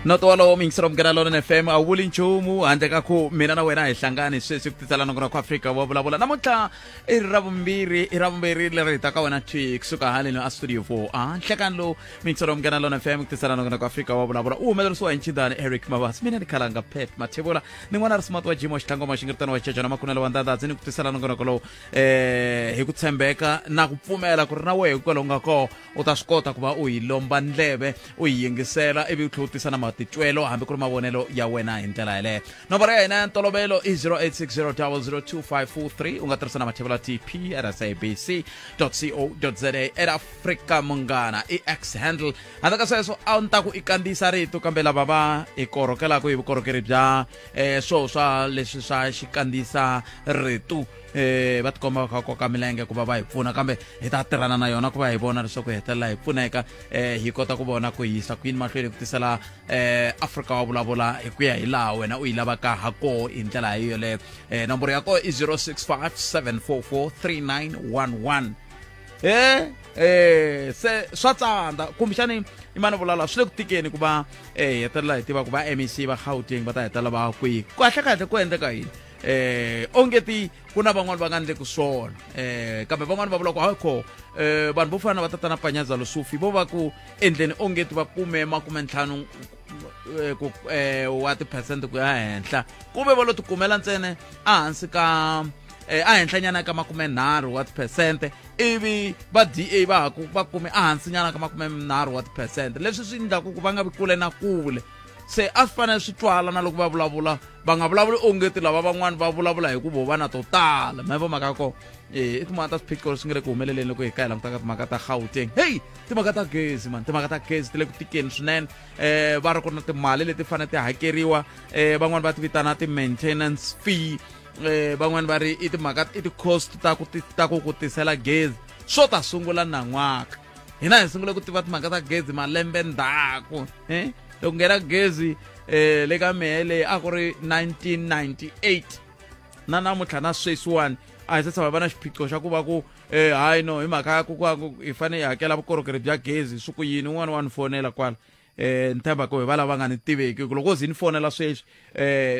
Noto walowo muyingiseri wa Munghana Lonene FM a wu vuli nchumu handle ka ku mina na wena hi hlangani sweswi ku tisela nongonoko wa Afrika wa vulavula. Namuntlha i Ravumbirhi, i Ravumbirhi leri hi taka wena thwi kusuka haleni a studio 4 a nhlekani lowu muyingiseri wa Munghana Lonene FM ku tisela nongonoko wa Afrika wa vulavula u humelerisiwa hi nchidani Eric Mabasa. Mina ni Khalanga Pet Mathebula ni n'wana ri smart wa Jimo Xitlangoma Xingiritano wa Xichechana Makunelo wa Ndandadzi ni ku tisela nongonoko lowu hi ku tshembeka na ku pfumela ku ri na wehe hikwalaho nga koho u ta swi kota ku va u yi lomba ndleve u yi yingisela ivi u tlhela u tisa na matitwelo hambi ku ri mavonelo ya wena hi ndlela yeleyo. Nomboro ya hina ya ntolovelo i 0860002543 u nga tirhisa na mathevula tp at sabc co za at Afrika Munghana i X handle. Handle ka sweswo a ni ta ku i kandziyisa rito kambe lava va hi korhokelaka hi vukorhokeri bya swo swa leswi swa xikandziyisa rito va tikomba va kha koka milenge ku va va hi pfuna kambe hi ta tirhana na yona ku va hi vona leswaku hi hetelela hi pfuneka hi kota ku vona ku yisa ku yini mahlweni ku tisela Afrika wa vulavula hi ku ya hi laha wena u yi lavaka ha koho hi ndlela yoleyo. Nomboro ya koho i 0657443911. Se swa tsandza kumbexani i mani vulala swi le ku tikeni ku va hi hetelela hi tiva ku va MEC va Gauteng va ta hetelela va kwihi kahle kahle ku endleka yini. Ongeti ku na van'wani va nga endleki swona kambe van'wani va vula ku hayi vanhu vo fana na va tatana Panyaza Lesufi vo va ku endleni ongeti va kume 50 ku wa tiphesente ku ya henhla kuve va lo tikumela ntsena ehansi ka ehenhlanyana ka 30 wa tiphesente ivi va DA va ha ku va kume ehansinyana ka 30 wa tiphesente leswi swi endlaku ku va nga vi kule na kule. Se a swi fanele swi twala na loko va vulavula va nga vulavuli ongeti lava van'wani va vulavula hi ku vo va na to tala ma vo mhaka ko i tin'wana ta swiphiqo leswi nga le ku humeleleni loko hi ka hi langutaka timhaka ta Gauteng. Hey, timhaka ta gezi man, timhaka ta gezi ti le ku tikeni swinene. Va ri ku na timali leti fanele ti hakeriwa van'wani va ti vitana ti-maintenance fee van'wani va ri i timhaka i ti-cost ta ku ta ku ku tisela gezi swo ta sungula nan'waka. Hina hi sungule ku tiva timhaka ta gezi malembe ndzhaku loko nghena gezi le ka mehe leyi a ku ri 1998 na namuntlha na sweswiwani a hi se tshama va na xiphiqo xa ku va ku hayi no hi mhaka ya ku hi fanele hi hakela vukorhokeri bya gezi swi ku yini un'wana wa ni fonela kwala ni tshemba ku hi va lava nga ni tiveki ku loko ze ni fonela sweswi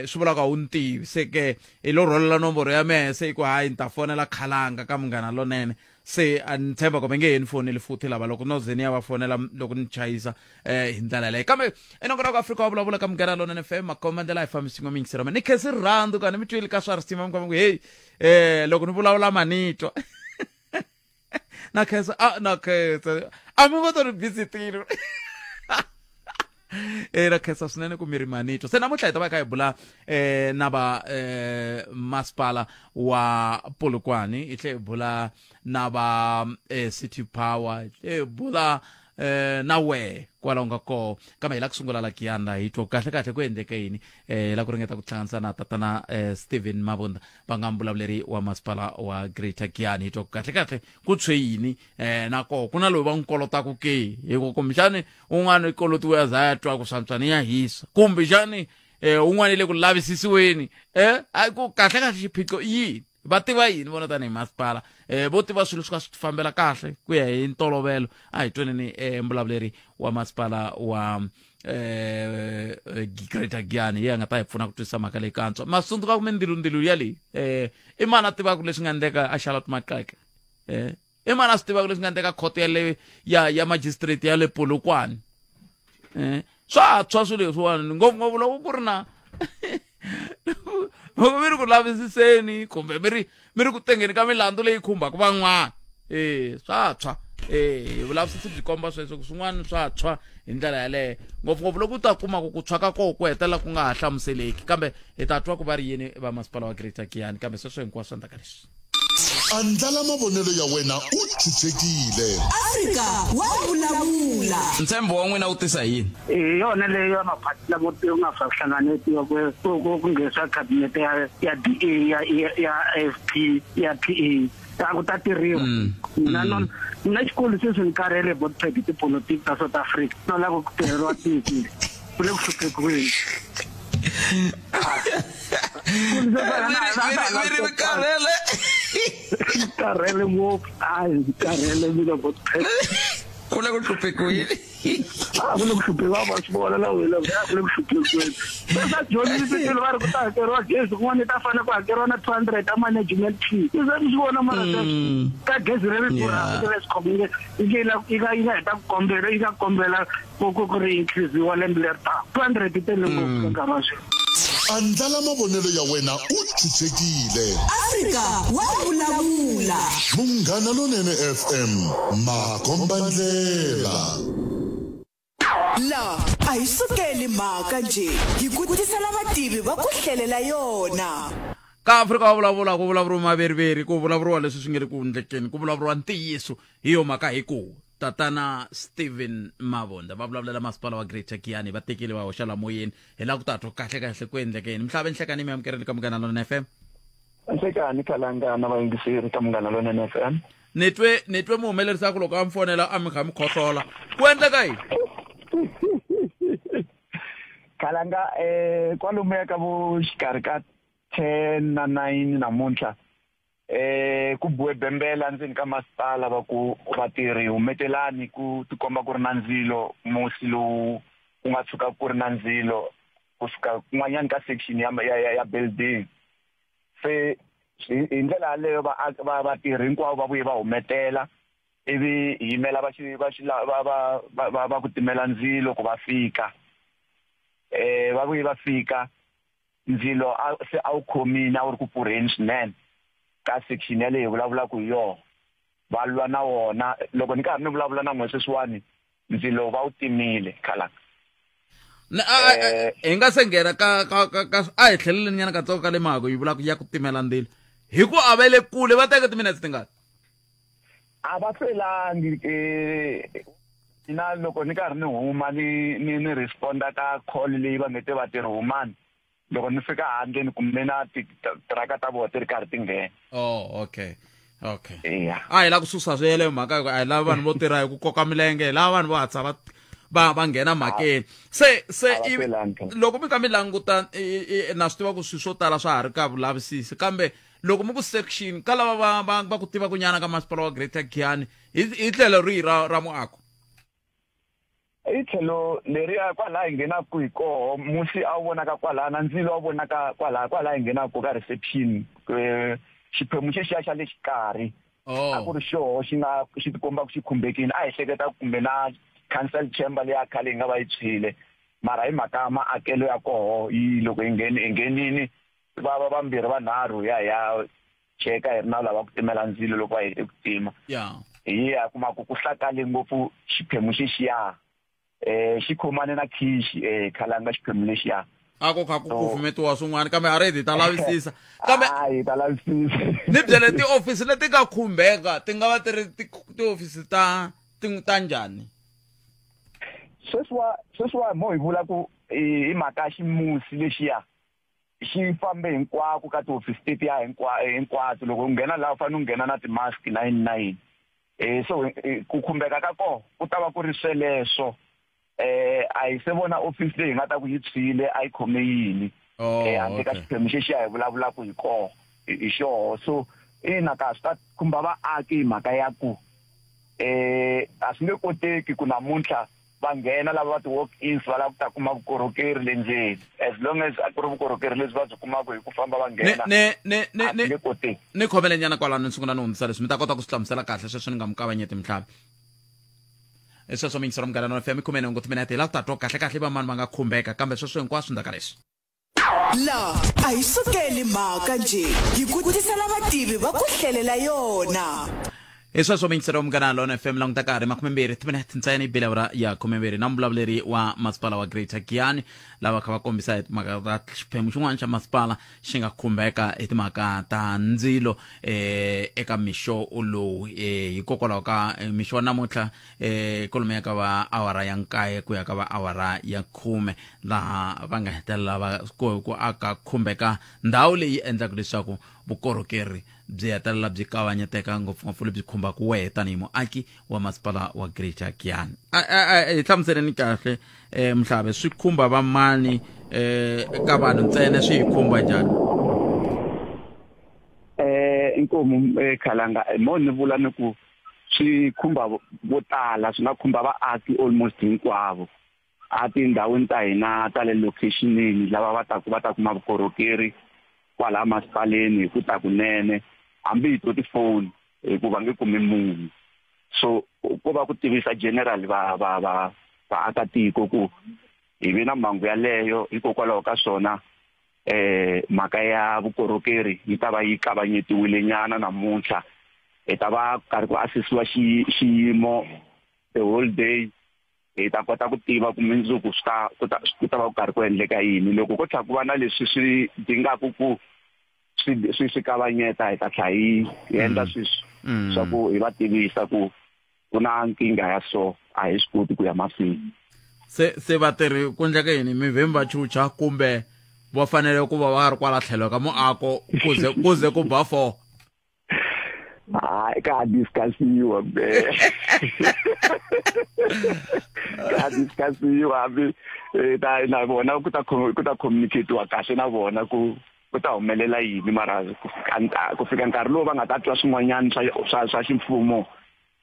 swi vula ku a wu ni tivi se ke hi lo rholela nomboro ya mehe se i ku hayi ni ta fonela Khalanga ka Munghana Lonene se a ni tshemba ku va nge he ni foneli futhi lava loko no ze ni ya va fonela loko ni chayisa hi ndlela yaleyo. Kambe enongonoko Afrika wa vulavula ka Munghana Lonene FM makomba ndlela hi fambisi n'wa miyingiselo ni khensi rirhandzu ka ni mi twile ka swa risima mi komba ku hey loko ni vulavula manitwa na khensa a na khensa a mi ngo to ri busy tilo ra khensa swinene ku mi ri manitwa. Se namuntlha hi ta va kha hi bula na va masipala wa Polokwane, hi tlhe hi bula na va City Power, hi tlhe hi bula na wehe kwalaho nga koho. Kambe hi la ku sungula la Giyani hi twa kahle kahle ku endleke yini hi la ku ringeta ku hlanganisa na tatana Steven Mabunda va nga mbulavuleri wa masipala wa Greater Giyani hi twa kahle kahle ku tshwe yini na koho ku na loyi va n'wi kolotaku ke hi ku kumbexani un'wana i kolotiwe a za ya twa ku swantswani ya hisa kumbexani un'wana le ku lavisisiweni a ku kahle kahle xiphiqo i yini va tiva yini vona tanihi masipala vo tiva swilo swi ka swi fambela kahle ku ya hi ntolovelo. A hi tweneni mbulavuleri wa masipala wa Greater Giyani hi nga ta hi pfuna ku twisisa mhaka leyi kantswa masundzuka kumbe ndilundilu ya leyi i mani a tivaka leswi nga endleka a Charlotte Maxeke i mani a swi tivaka leswi nga endleka khoto ya le ya magistrate ya le Polokwane swa tshwa swilo leswiwani ngopfungopfu loko ku ri na loko mi ri ku lavisiseni kumbe mi ri ku tengeni ka milandzu leyi khumbaka van'wana swa tshwa vulavisisi byi komba sweswo ku swin'wana swa tshwa hi ndlela yaleyo ngopfungopfu loko u ta kuma ku ku tshwa ka koho ku hetelela ku nga ha hlamuseleki kambe hi ta twa ku va ri yini va masipala wa Greater Giyani kambe sweswo hinkwaswo endzhaku ka leswi. Andlala mavonelo ya wena u chuchekile. Afrika wa vulavula. Ntshembo wa n'wina wu tisa yini? Hi yona leyi ya maphati lamo nga swa hlanganetiwa ku nghenisa cabinet ya DA ya AFP ya PA a ku ta tirhiwa. Mina no mina xikolo sweswi ni karhele botpet tipolotiki ta South Africa no lava ku tirheriwa tiki ku le ku hluphekiweni. Karhele karhele ngopfu a hi karhele mina botpet. Ku le ku hluphekiweni. A ku le ku hluphekiwa, va swi vona la wena, a ku le ku hluphekiweni. Se dyondzisi va ri ku ta hakeriwa gezi kun'wana, ta fanele ku hakeriwa na 200 ta management fee. I ze mi swi vona, mara ka gezi leri durhaka leri Eskom yi nga heta ku kombela, yi nga kombela ku ri increase-iwa lembe leri taka. 200 yi tele ngopfu ka nkarhi wa sweswi. Andlala mavonelo ya wena u chuchekile. Afrika wa vulavula. Munghana Lonene FM, makombandlela. La a hi sukeli mhaka nje, hi ku tisela vativi va ku hlelela yona. Ka Afrika wa vulavula, ku vulavuriwa maveriveri, ku vulavuriwa leswi swi nge ri ku endlekeni, ku vulavuriwa ntiyiso. Hi yo mhaka hi ku tatana Stephen Mavunda va vulavulela masipala wa Greater Giyani va tekile va hoxa la moyeni. Hi lava ku ta twa kahle kahle ku endlekeni. Mhlava nhlekani, mi amukerile ka Munghana Lonene FM. Nhlekani Kalanga na vayingiseri ka Munghana Lonene FM. Ni twe muhumelerisi a ku loko a mi fonela a mi kha mi khohlola, ku endleka yini? Kalanga, kwalomuya ka vo xikarhi ka 10 na 9 namuntlha, ku buwe bembela ndzeni ka masipala, va ku vatirhi humetelani, ku tikomba ku ri na ndzilo, musi lowu ku nga tshuka ku ri na ndzilo kusuka kun'wanyani ka section ya building. Se hi ndlela yaleyo va vatirhi hinkwavo va vuye va humetela, ivi hi yimela va xi va xi va va va va ku timela ndzilo ku va fika. Va vuye va fika, ndzilo se a wu khomile, a wu ri ku pfurheni swinene ka section yaleyo hi vulavulaka hi yona. Va lwa na wona. Loko ni karhi ni vulavula na n'we sweswiwani, ndzilo va wu timile, Khalanga. Hi nga se nghena ka a hi tlheleleni nyana katsongo ka le mhaka yi vulaka ya ku timela ndzilo, hi ku a va le kule, va teka timinetse tingani? A va hlwelangi. Na loko ni karhi ni huma ni responda ka call leyi va nge te vatirhi humani, loko ni fika handle ni kume na titiraka ta vona ti ri karhi ti nghena. Oh, okay. Yeah. A hi lava ku susa swele mhaka hi ku a hi lava vanhu vo tirha hi ku koka milenge, hi lava vanhu vo hatla va nghena mhakeni. Se A va hlwelangi. Loko mi kha mi languta, na swi tiva ku swilo swo tala swa ha ri ka vulavisisi, kambe loko mi ku section, ka lava va ku tiva ku nyana ka masipala wa Greater Giyani, hi tlhelo rihi ra muako? I tlhelo leriya kwalaha hi nghenaku hi koho, musi a wu vonaka kwalaha na ndzilo a wu vonaka kwalaha hi nghenaku ka reception, xiphemu xexiya xa le xikarhi. A ku ri xoho xi nga xi tikomba xi khumbekile. A hi hleketa kumbe na council chamber leya khale yi nga va yi tshwile, mara hi mhaka ya maakelo ya koho, yi loko hi ngheni hi nghenini va vambirhi vanharhu ya cheka hi ri na lava ku timela ndzilo, loko va hete ku tima hi ya kuma ku hlakale ngopfu xiphemu xexiya, xi khomane na khishi, Khalanga, xiphemu lexiya. A ku kha ku kufumetiwa swin'wana, kambe a ri hi ta lavisisa kambe. Hi ta lavisisa. Ni byele, tiofisi leti nga khumbeka ti nga va ti ri tiofisi ta njhani? Sweswiwa mo hi vula ku hi mhaka ya ximusi lexiya xi fambe hinkwako ka tihofisi tetiya hinkwato. Loko u nghena laha u fanele u nghena na ti-mask nine nine. So ku khumbeka ka koho ku ta va ku ri sweleswo. A hi se vona office leyi hi nga ta ku yi tshwile, a yi khome yini. Handle ka xiphemu xexiya hi vulavulaka hi koho hi xoho. So ina, ka swi ta khumba vaaki hi mhaka ya ku a swi nge koteki ku namuntlha va nghena lava va ti-walk-ins va lava ku ta kuma vukorhokeri le ndzeni, as long as a ku ri vukorhokeri lebyi va byi kumaka hi ku famba va nghena. Ni A swi nge koteki. Ni khomele nyana kwalano, ni sungula ni hundzisa leswi mi ta kota ku swi hlamusela kahle sweswo, ni nga mi kavanyeti mitlhavi. Hi sweswo, miyingiselo Munghana Lona FM, khumene ngo timinete, hi lava ku ta twa kahle kahle vamani va nga khumbeka, kambe sweswo hinkwaswo ndzhaku ka leswi. La a hi sukeli mhaka nje, hi ku tisela vativi va ku hlelela yona. Hi sweswo, miyingiselo Munghana Lona FM, languta karhi 20 timinete ntsena yi bile awara ya 12, na muvulavuleri wa masipala wa Greater Giyani lava kha va kombisa hi timhaka ta xiphemu xin'wana xa masipala xi nga khumbeka hi timhaka ta ndzilo eka mixo lowu, hikokwalaho ka mixo wa namuntlha, kwalomuya ka va awara ya 9 ku ya ka va awara ya 10, laha va nga hetelela va ku aka khumbeka ndhawu leyi endlaka leswaku vukorhokeri byi hetelela byi kavanyeteka, ngopfungopfu lebyi khumbaka wehe tanihi muaki wa masipala wa Greater Giyani. Hi hlamuseleni kahle, Mhlabe, swi khumba vamani, ka vanhu ntsena swi hi khumba njhani? Inkomu, Khalanga, mo ni vula ni ku Swi khumba vo tala, swi nga khumba vaaki almost hinkwavo a tindhawini ta hina ta le location-ini, lava va taku va ta kuma vukorhokeri kwala masipaleni hi ku ta kunene, hambi hi to tifoni hikuva nge kumi munhu. So ko va ku tivisa general va va va vaakatiko ku hi ve na mhangu yaleyo. Hikokwalaho ka swona mhaka ya vukorhokeri yi ta va yi kavanyetiwile nyana namuntlha. Hi ta va karhi ku asesiwa xiyimo the whole day, hi ta kota ku tiva ku mundzuku swi ta ku ta ku ta va ku karhi ku endleka yini. Loko ko tlhela ku va na leswi swi dingaku ku swi kavanyeta, hi ta tlhela hi endla sweswi swa ku hi va tivisa ku ku na nkingha ya so, a hi swi koti ku ya mahlweni. Se vatirhi ku endleka yini? Mi vhe mi va chucha kumbe va fanele ku va va ri kwala tlhelo ka muako kuze ku ba 4? Hayi, ka ha discussiwa be, ka ha discussiwa. Hambi ta na vona ku ta communicatiwa kahle na vona ku ku ta humelela yini, mara ku fika nkarhi lowu va nga ta twa swin'wanyana swa ximfumo,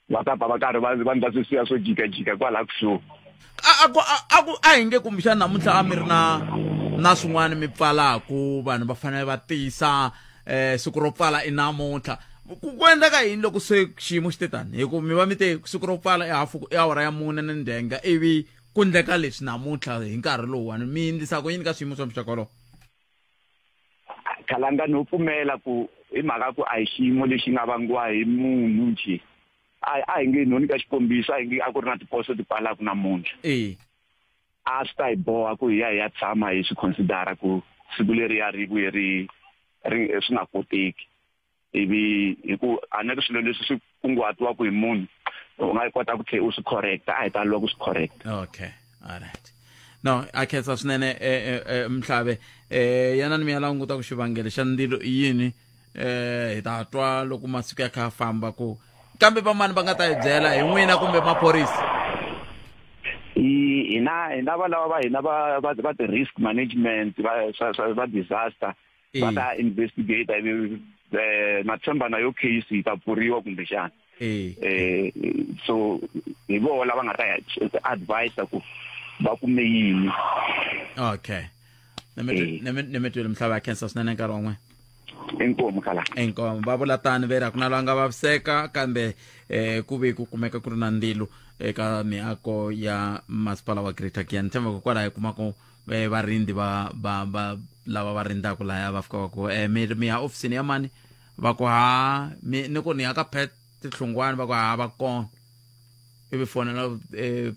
va ta pfa va karhi va endla sweswiya swo jikajika kwala kusuhi. A ku a hi nge kumbexana namuntlha a mi ri na swin'wana mi pfalaku, vanhu va fanele va tiyisa siku ro pfala i namuntlha, ku endleka yini loko se xiyimo xi te tani? Hi ku mi va mi te siku ro pfala i hafu, i awara ya 4 ni ndenga, ivi ku endleka leswi namuntlha hi nkarhi lowuwani, mi endlisa ku yini ka swiyimo swa muxaka wolowo? Khalanga, no pfumela ku hi mhaka ku a hi xiyimo lexi nga vangiwa hi munhu njhe. A hi nge noni ka xikombiso, a hi nge a ku ri na tiposo ti pfalaku namuntlha, a swi ta hi boha ku hi ya hi ya tshama hi swi considera ku siku leriya ri vuye ri swi nga koteki, ivi hi ku a ni ri swilo leswi swi kunguhatiwaka hi munhu, u nga kota ku tlhela u swi correcta, a hi ta lwa ku swi correcta. Okay, alright, no, a khensa swinene. Mhlabe, yanani mi ya languta ku xivangelo xa ndzilo i yini. Hi ta twa loko masiku ya kha a famba ku kambe vamani va nga ta hi byela, hi n'wina kumbe maphorisa? Hina va lava va hina va ti-risk management, va swa va disaster, va ta investigate, ivi na tshemba na yo case yi ta pfuriwa kumbexana. So hi voho lava nga ta advise ku va kume yini. Okay, ni mi twile, Mhlava, ya khensa swinene nkarhi wan'we. Inkomu, khala. Inkomu. Va vula tani ve ri a ku na lava nga vaviseka, kambe ku ve ku kumeka ku ri na ndzilo eka miako ya masipala wa Greater Giyani. Tshemba ku kwalaho hi kumaka varindzi va lava va rindzaka laya, va fika va ku mi ya ofisini ya mani, va ku ha mi ni ku ni ya ka Pet Tihlungwani, va ku ha va kona, ivi fonela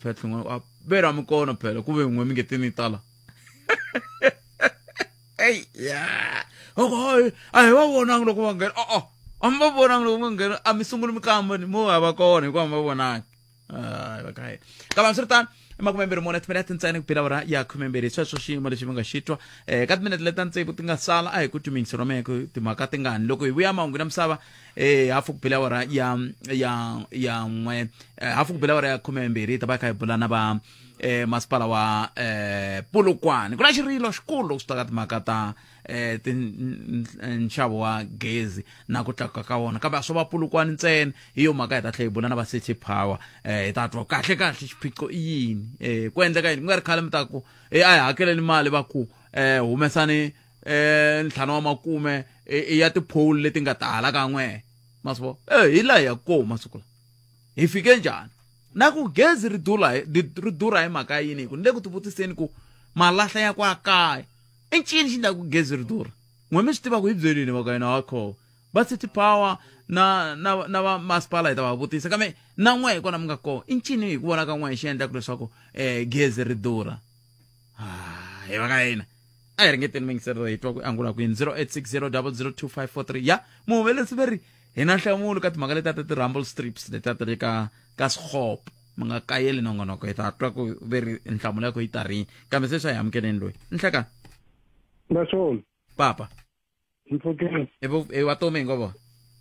Pet Hlungwani, ve ri a mi kona phela, ku ve n'we mi nge tini tala. Ey ya, hayi, a hi va vonangi loko va nghena, a a mi va vonangi loko va nghena, a mi sunguli mikamba ni mo hava kona hikuva mi va vonangi. Hayi, va ka hina. Kambe hambiswiritano, i 24 timinete ntsena ku bela awara ya 12. Sweswo xiyimo lexi mi nga xi twa ka timinete leta tsevu ti nga sala, a hi ku twi miyingiselo wa ku timhaka tingani. Loko hi vuya mahungu na misava hafu ku bela awara ya 1, hafu ku bela awara ya 12, hi ta va hi kha hi bula na va masipala wa Polokwane. Ku na xirilo xikulu swi ta ka timhaka ta nxavo wa gezi na ku tlakuka ka wona, kambe a swo va Polokwane ntsena. Hi yo mhaka hi ta tlhela hi bula na va City Power, hi ta twa kahle kahle xiphiqo i yini, ku endleka yini. Ku nga ri khale mi ta ku a hi hakeleni mali, va ku humesani 50 i ya tipholi leti nga tala ka n'we masivo hi laha hi ya kona masiku lawa. Hi fike njhani na ku gezi ri dula ri durha hi mhaka yini? Hi ku ni le ku tivutiseni ku malahla ya kwa kaya i ncini xi endlaku ku gezi ri durha? N'we mi swi tiva ku hi byelini va ka hina wa kho va City Power na va masipala, hi ta va vutisa. Kambe na n'we hi kona mi nga kona, i ncini hi ku vona ka n'we xi endlaka leswaku gezi ri durha? Hi va ka hina a hi ringeteni mingiselo, hi twa ku angula kwini. 0860 002543. Ya muhumelerisi ve ri hi na nhlamulo ka timhaka leti ta ti-rumble strips leti ta ri ka swikgopo. Mi nga kayeli nongonoko, hi ta twa ku ve ri nhlamulo ya ku yi ta rini. Kambe sweswi a hi amukeleni loyi nhlekani. Naswona papa. Mpfukeni. I watomi hinkwavo.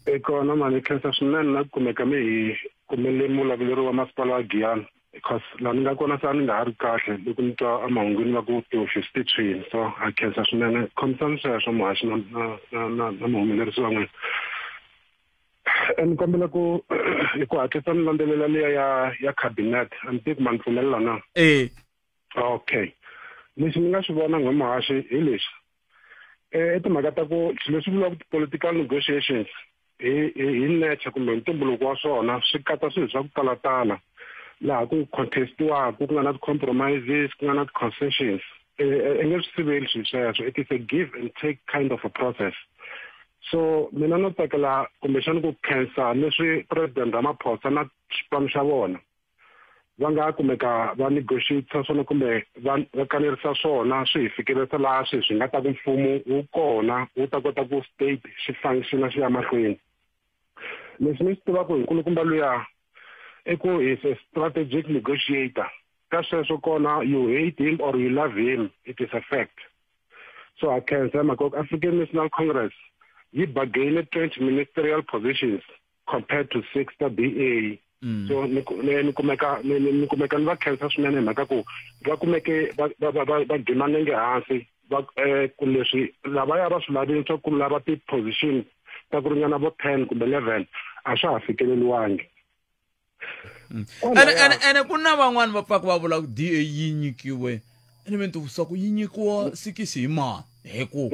I kona mani, khensa swinene na ku kumeka mi hi kumele mulavuleri wa masipala wa Giyani, because laha ni nga kona se a ni nga ha ri kahle loko ni twa emahungwini va ku tihofisi ti tshwini. So a khensa swinene, khomisani sweswo muhaxi na muhumelerisi wa n'wina. Ni kombela ku hi ku hatlisa ni landzelela liya ya cabinet, a ni tivi ku ma ni pfumelela na? E. Okay, lexi ni nga swi vona n'wemuhaxi hi lexi, i timhaka ta ku swilo leswi vuriwaka ti-political negotiations hi nature kumbe hi ntumbuluko wa swona swi katsa swilo swa ku talatala, laha ku contestiwaka, ku nga na ti-compromises, ku nga na ti-concessions. I nge swi siveli swilo sweswo. It is a give and take kind of a process. So mina no tsakela kumbexana ku khensa leswi President Ramaphosa na xipano xa vona va nga kumeka va negotiate swona kumbe va kanerisa swona, swi hi fikelerisa laha sweswi nga ta ku mfumo wu kona, wu ta kota ku state xi functiona xi ya mahlweni. Leswi ni swi tivaka hi nkulukumba luya i ku is a strategic negotiator. Ka sweswo kona, you hate him or you love him, it is a fact. So a khensa mhaka ku African National Congress yi bargain 20 ministerial positions compared to 6 ta DA. So ni kumeka ni va khensa swinene hi mhaka ku va kumeke va gima nenge hansi va ku leswi lavaya va swi lavini swa ku lava ti-position ta ku ringana vo 10 kumbe 11 a swa ha fikeleliwangi. Ene ku na van'wani va pfaka va vula ku DA yi nyikiwe, ene mi tivisa ku yi nyikiwa sikisi hi mani, hi ku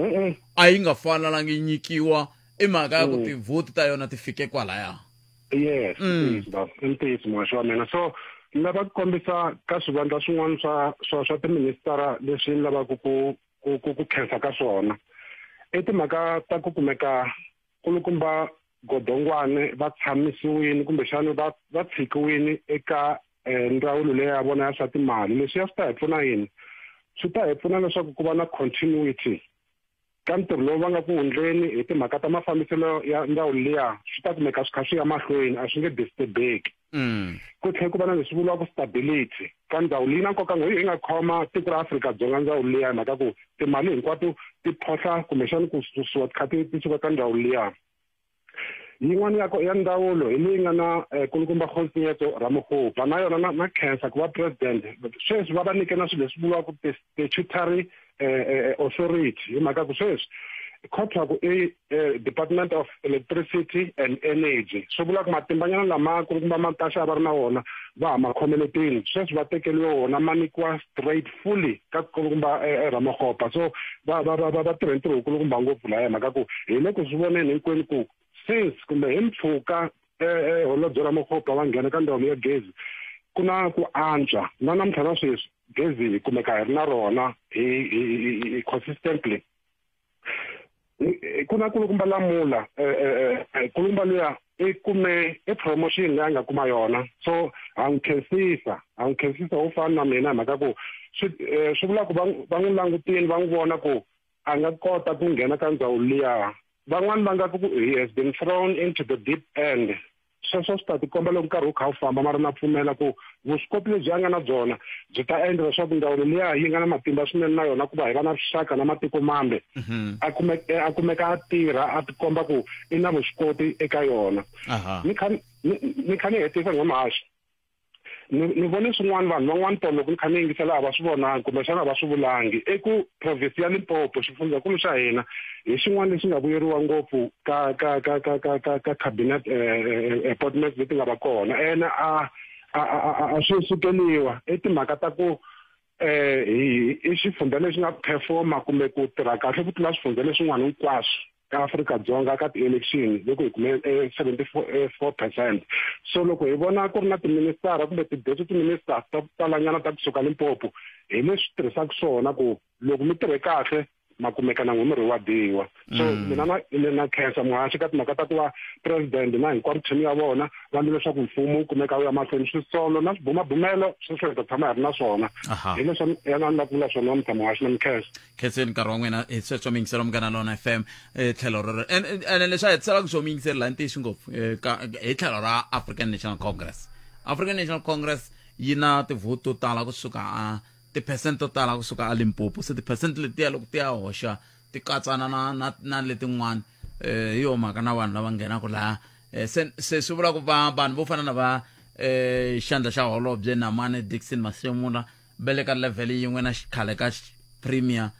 a yi nga fanelangi yi nyikiwa, i mhaka ya ku tivhoti ta yona ti fike kwalaya. Yes, i ntiyiso, muhaxi wa mina. So ni lava ku kombisa ka swivandla swin'wana swa tiministara leswi ni lavaka ku khensa ka swona, i timhaka ta ku kumeka kulukumba Godongwane va tshamisiwile kumbexana va tshikiwile eka ndzawulo leyi ya vona ya swa timali. Leswi ya swi ta hi pfuna yini? Swi ta hi pfuna leswaku ku va na continuity ka ntirho lowu va nga ku hundleni hi timhaka ta mafambiselo ya ndzawulo liya, swi ta kumeka swi kha swi ya mahlweni, a swi nge disturbeki. Ku tlhela ku va na leswi vuriwaka stability ka ndzawulo, yi na nkoka ngopfu, yi nga khoma tiko ra Afrika-Dzonga ndzawulo liya, hi mhaka ku timali hinkwato ti phohla kumbexana ku susiwa ti kha ti suka ka ndzawulo liya. Yin'wana ya ndzawulo hi leyi nga na kulukumba Kgosientsho Ramokgopa, na yona na khensa ku va president sweswi va nyike na swilo leswi vuriwaka statutory authority, hi mhaka ku sweswi khotwa ku i Department of Electricity and Energy. Swi vula ku matimbanyana lama kulukumba Mantashe a va ri na wona va ha ma khomeletini, sweswi va tekeliwe wona, ma nyikiwa straight fully ka kulukumba Ramokgopa. So va tirhe ntirho wukulukumba ngopfu laya, hi mhaka ku hi le ku swi voneni hinkwenu ku since kumbe hi mpfhuka holobye Ramokgopa va nghena ka ndzawulo ya gezi, ku na ku antswa. Na namuntlha na sweswi gezi hi kumeka hi ri na rona hi consistently. Ku na kulukumba Lamula, kulukumba luya i kume i promotion leyi a nga kuma yona, so ha n'wi khensisa, ha n'wi khensisa wo fana na mina, hi mhaka ku swi vula ku va n'wi langutini, va n'wi vona ku a nga kota ku nghena ka ndzawulo liya. Van'wani va nga ku he has been thrown into the deep end. Sweswo swi ta tikomba loko nkarhi wu kha wu famba, mara na pfumela ku vuswikoti lebyi a nga na byona byi ta endla leswaku ndzawulo liya yi nga na matimba swinene na yona ku va hi va na vuxaka na matiko mambe, a kumeka a tirha, a tikomba ku i na vuswikoti eka yona. Ni kha ni hetisa, n'wamahaxi, ni vone swin'wana vanhu van'wana tolo loko ni kha ni yingisela a va swi vonangi kumbexana a va swi vulangi, i ku province ya Limpopo, xifundzankulu xa hina, hi xin'wana lexi nga vuyeriwa ngopfu ka cabinet appointments leti nga va kona. Ene a swi sukeliwa, i timhaka ta ku hi i xifundza lexi nga performa kumbe ku tirha kahle ku tlula swifundza leswin'wana hinkwaswo ka Afrika-Dzonga ka ti-election, loko hi kume 74%. So loko hi vona ku ri na tiministara kumbe ti-deputy ministers ta ku talanyana ta kusuka Limpopo, hi leswi tirhisaka swona ku loko mi tirhe kahle ma kumeka na n'wi mi reward-iwa. So mina na khensa muhaxi ka timhaka ta ku va president na hinkwaro team ya vona va endla leswaku mfumo wu kumeka wu ya mahlweni. Swisolo na swibumabumelo sweswo hi ta tshama hi ri na swona. Hi leswi yana ni la ku vula swona namuntlha, muhaxi, na mikhensa. Khenseni nkarhi wa n'wina. Hi sweswo miyingiselo Munghana Lona FM tlhelo rero. Ene leswi a hetiselaka swo miyingiseri laha ntiyiso ngopfu hi tlhelo ra African National Congress. African National Congress yi na tivhoti to tala kusuka a ti-percent to tala kusuka a Limpopo, se ti-percent letiya loko ti ya hoxa ti katsana na letin'wana, hi yo mhaka na vanhu lava nghenaka laha, se swi vula ku va vanhu vo fana na va xandla xa holobye Namane Dixon Masemula va le ka level yin'we na xikhale ka premier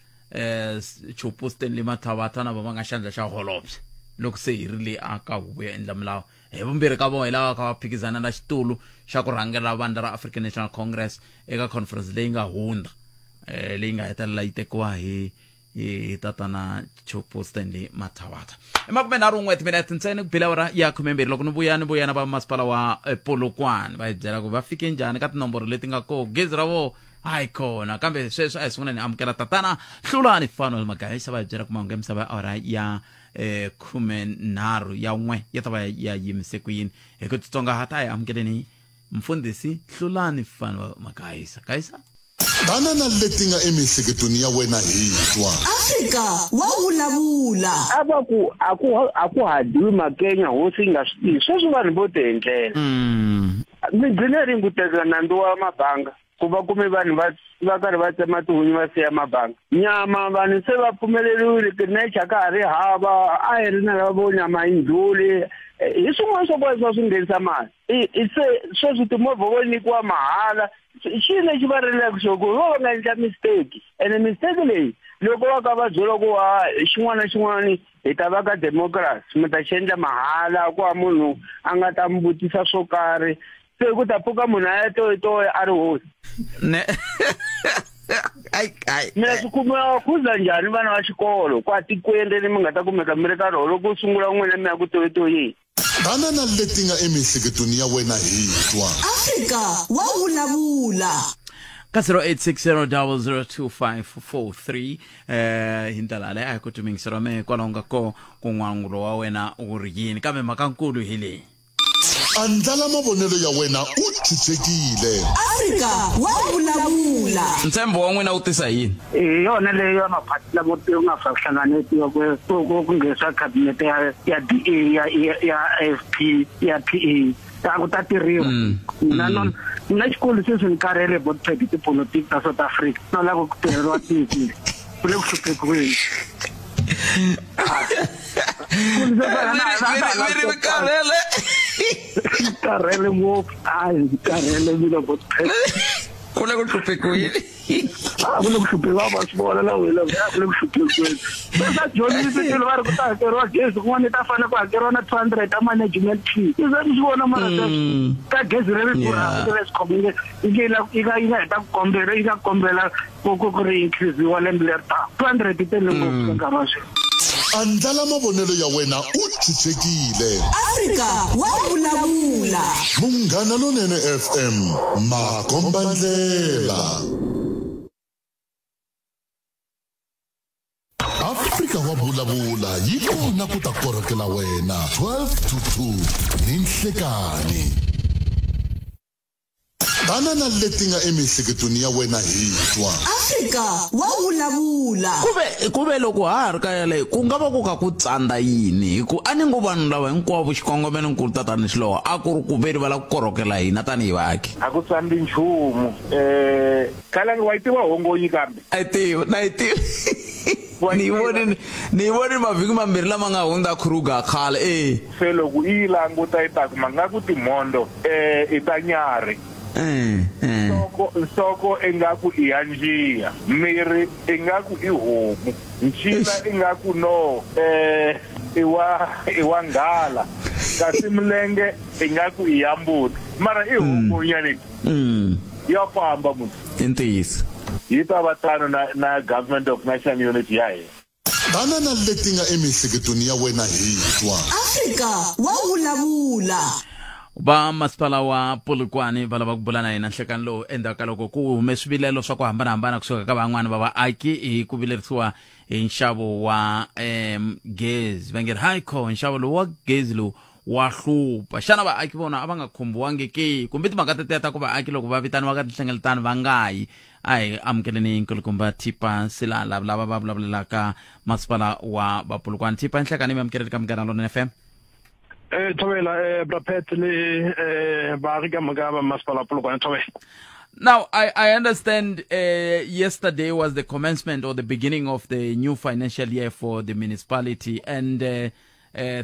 Chupu Stanley Mathabatha na va va nga xandla xa holobye. loko se hi ri le a ka huvo yo endla milawu hi vumbirhi ka vona hi lava kha va phikizana na xitulu xa ku rhangela vandla ra African National Congress eka conference leyi nga hundza eh leyi nga hetelela yi tekiwa hi hi tatana Chopo Stanley Mathabatha emakumenharhu n'we timinete ntsena ku bile awara ya khumembirhi loko ni vuya ni vuya na va masipala wa eh, Polokwane va hi byela ku va fike njhani ka tinomboro leti nga koho gezi ra vona hayi kona kambe sweswi a hi sungula ni amukela tatana Hlulani Fanuel Magaisa va hi byela ku mahungu ya misava ya awara ya eh, khumenharhu ya n'we ya ta va ya yimise ku yini hi ku titsongahata a hi amukeleni mfundhisi Hlulani Fanuel Magaisa Gaisa Tana na leti nga emiehleketweni ya wena hi twa. Afrika wa vulavula. A va ku a ku a ku ha dyiwi makenya hosi yi nga swi tivi sweswi vanhu vo tiendlela mi gcine rini ku teka nandzu wa mabanga ku va kume vanhu va va karhi va tsema tihunyi va siya mabanga nyama vanhu se va pfumeleriwile tinecha ka ha ri hava a hi ri na lava vo nyama yi ndlhuli hi swin'wana swa kona swa swi nghenisa mali i se sweswi timovha vo nyikiwa mahala xi lexi va rilaka xo ku vo va nga endla mistake ene mistake leyi loko va ka va byela ku wa xin'wana na xin'wana hi ta va ka democracy mi ta xi endla mahala ku va munhu a nga ta mi vutisa swo karhi se ku ta pfuka munhu a ya toyitoyi a ri hosi ne ai ai mina swi kumiwa khuza njhani vana va xikolo kwa tikweni leri mi nga ta kumeka mi ri ka rona loko sungula n'wina mi ya ku toyitoyeni Tana na leti nga emiehleketweni ya wena hi twa. Afrika wa vulavula. Ka 0860002543 eh hi ndlela leyi a hi ku tumingisela me kwalaho nga ko ku n'wangulo wa wena wu ri yini kambe mhaka nkulu hi leyi Andlala mavonelo ya wena u chuchekile. Afrika wa vulavula. Ntshembo wa n'wina wu tisa yini? Hi yona leyi ya maphati lamo ku nga fa hlanganetiwa ku ku ku nghenisa cabinet ya ya DA ya ya AFP ya PA ta ku ta tirhiwa mina no mina xikolo sweswi ni karhele botpet tipolotiki ta South Africa no lava ku tirheriwa tiki ku le ku hluphekiweni mi karhele karhele ngopfu hayi karhele mina botpet ku le ku hluphekiweni a ku le ku hluphekiwa va swi vona na wena a ku le ku hluphekiweni sa dyondzisi va ri ku ta hakeriwa gezi kun'wana yi ta fanele ku hakeriwa na 200 ta management fee i za mi swi vona mara sweswi ka gezi leri durhaka leri swi yi nga yi nga yi nga heta ku kombela yi nga kombela ku ku ku ri increase-iwa lembe leri taka 200 yi tele ngopfu ka nkarhi wa sweswi Andlala mavonelo ya wena u chuchekile. Afrika wa vulavula. Munghana Lonene FM makombandlela. Afrika wa vulavula yi kona ku ta korhokela wena 12 to 2 ni nhlekani. Tana na leti nga emiehleketweni ya wena hi twa. Afrika wa vulavula. Kuve kuve loko ha ha ri ka yaleyo ku nga va ku kha ku tsandza yini hi ku a ni ngo vanhu lava hinkwavo xikongomelo nkulu tatani Xilowa a ku ri ku veri va lava ku korhokela hina tanihi vaaki. A ku tsandzi nchumu. Um Khalangi wa yi tiva hongonyi kambe? A yi tiva na yi tiva ni yi vonini ni yi vonini mavhiki mambirhi lama nga hundza Kruger khale e. Se loko i yi languta i ta kuma nga ku timhondzo i ta nyarhi. Nhloko nhloko ingaku i ya njiya, miri ingaku i homu, ncila ingaku no i wa i wa nghala, kasi milenge ingaku i ya mbuti. Mara i hongonya leyi. Ya famba munhu. I ntiyiso. Yi ta va tano na na Government of National Unity ya hina. Tana na leti nga emiehleketweni ya wena hi twa. Afrika wa vulavula. Va masipala wa Polokwane va lava ku bula na hina nhlekani lowu endzhaku ka loko ku hume swivilelo swa ku hambanahambana kusuka ka van'wana va vaaki hi ku vilerisiwa hi nxavo wa um gezi va nge ri hayi kho nxavo lowu wa gezi lowu wa hlupha xana vaaki vona a va nga khumbiwangi ke kumbe timhaka tetiya ta ku vaaki loko va vitaniwa ka tinhlengeletano va nga yi a hi amukeleni nkulukumba Thipa Silala lava va vulavulelaka masipala wa Vapulukwana Thipa nhlekani mi amukeleni ka Munghana Lonene FM Eh thobela eh bra Pat le eh baagi ka moka ba masipala wa Polokwane thobela. Now, I understand yesterday was the commencement or the beginning of the new financial year for the municipality, and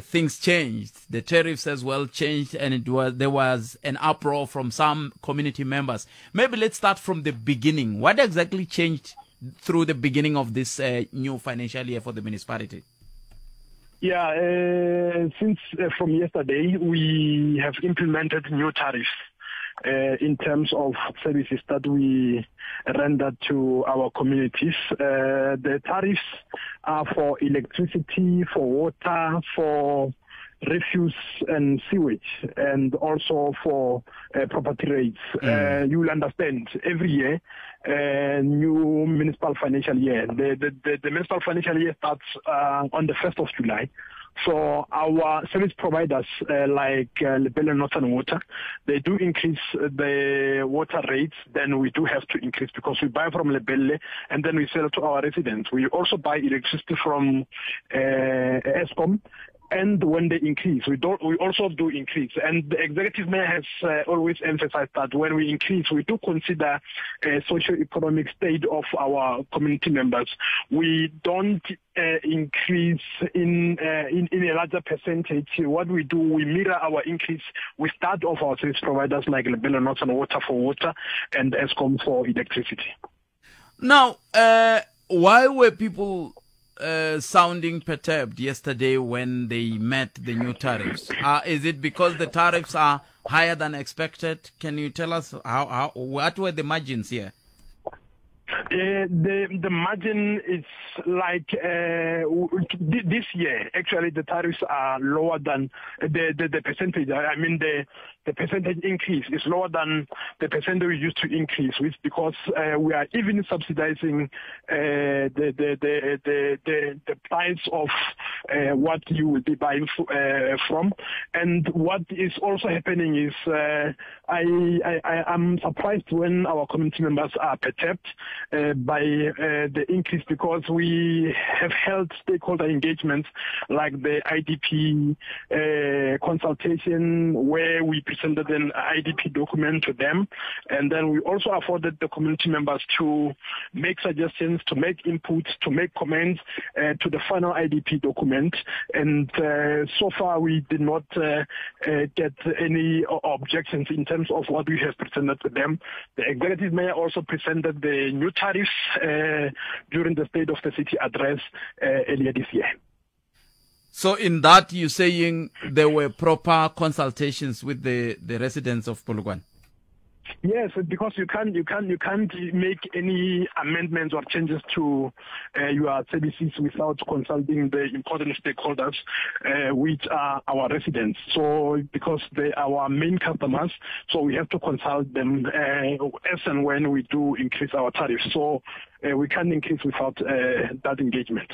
things changed. The tariffs as well changed, and there was an uproar from some community members. Maybe let's start from the beginning. What exactly changed through the beginning of this new financial year for the municipality? Yeah, since from yesterday, we have implemented new tariffs in terms of services that we render to our communities. The tariffs are for electricity, for water, for refuse and sewage, and also for property rates. You will understand every year, new municipal financial year. The municipal financial year starts on the 1st of July. So our service providers like Lepelle Northern Water, they do increase the water rates. Then we do have to increase because we buy from Lepelle and then we sell to our residents. We also buy electricity from Eskom. And when they increase, we also do increase. And the executive mayor has always emphasized that when we increase, we do consider socio-economic state of our community members. We don't increase in a larger percentage. What we do, we mirror our increase. We start off our service providers like Lepelle Northern Water for water and Eskom for electricity. Now, why were people sounding perturbed yesterday when they met the new tariffs? Is it because the tariffs are higher than expected? Can you tell us how what were the margins here? The margin is like this year, actually the tariffs are lower than the percentage. I mean, the percentage increase is lower than the percentage we used to increase, which because we are even subsidizing the price of what you will be buying from. And what is also happening is I am surprised when our community members are perturbed by the increase, because we have held stakeholder engagements like the IDP consultation, where we presented an IDP document to them, and then we also afforded the community members to make suggestions, to make inputs, to make comments to the final IDP document. And so far we did not get any objections in terms of what we have presented to them. The executive mayor also presented the new tariffs during the State of the City address earlier this year. So in that, you're saying there were proper consultations with the residents of Polokwane? Yes, because you can't make any amendments or changes to your services without consulting the important stakeholders, which are our residents. So because they are our main customers, so we have to consult them as and when we do increase our tariffs. So we can't increase without that engagement.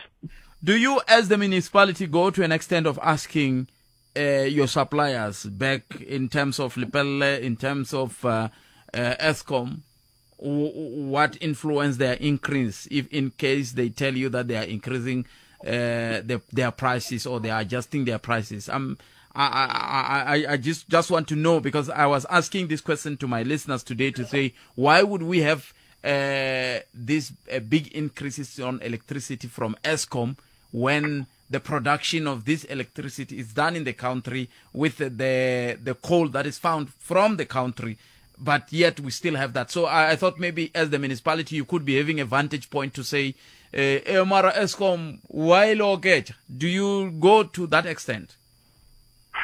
Do you, as the municipality, go to an extent of asking your suppliers back in terms of Lepelle, in terms of Eskom, what influence their increase, if in case they tell you that they are increasing their prices or they are adjusting their prices? I just want to know, because I was asking this question to my listeners today to say, why would we have these big increases on electricity from Eskom when the production of this electricity is done in the country with the coal that is found from the country, but yet we still have that. So I thought maybe as the municipality you could be having a vantage point to say, Mara Eskom, why locate? Do you go to that extent?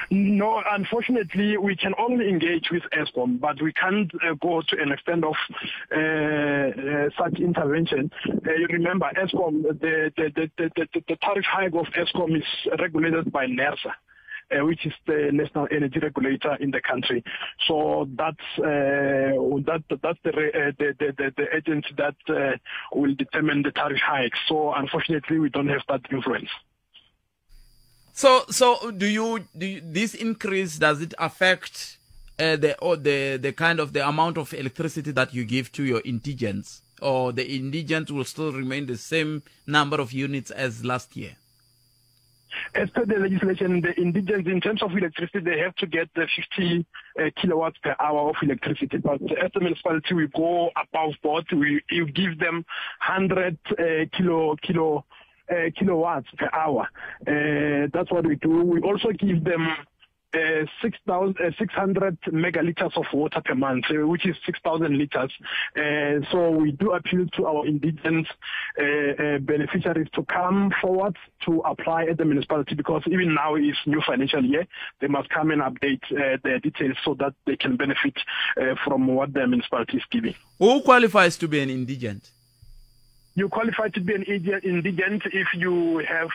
No, unfortunately, we can only engage with Eskom, but we can't go to an extent of such intervention. You remember, Eskom, the tariff hike of Eskom is regulated by NERSA, which is the national energy regulator in the country. So that's the agency that will determine the tariff hike. So unfortunately, we don't have that influence. So do you this increase, does it affect the kind of the amount of electricity that you give to your indigents, or the indigents will still remain the same number of units as last year? As per the legislation, the indigents, in terms of electricity, they have to get the 50 kilowatts per hour of electricity. But as the municipality, we go above board. We give them 100 kilowatts per hour. That's what we do. We also give them 600 megaliters of water per month, which is 6,000 liters. So we do appeal to our indigent beneficiaries to come forward to apply at the municipality, because even now is new financial year. They must come and update their details so that they can benefit from what the municipality is giving. Who qualifies to be an indigent? You qualify to be an indigent if you have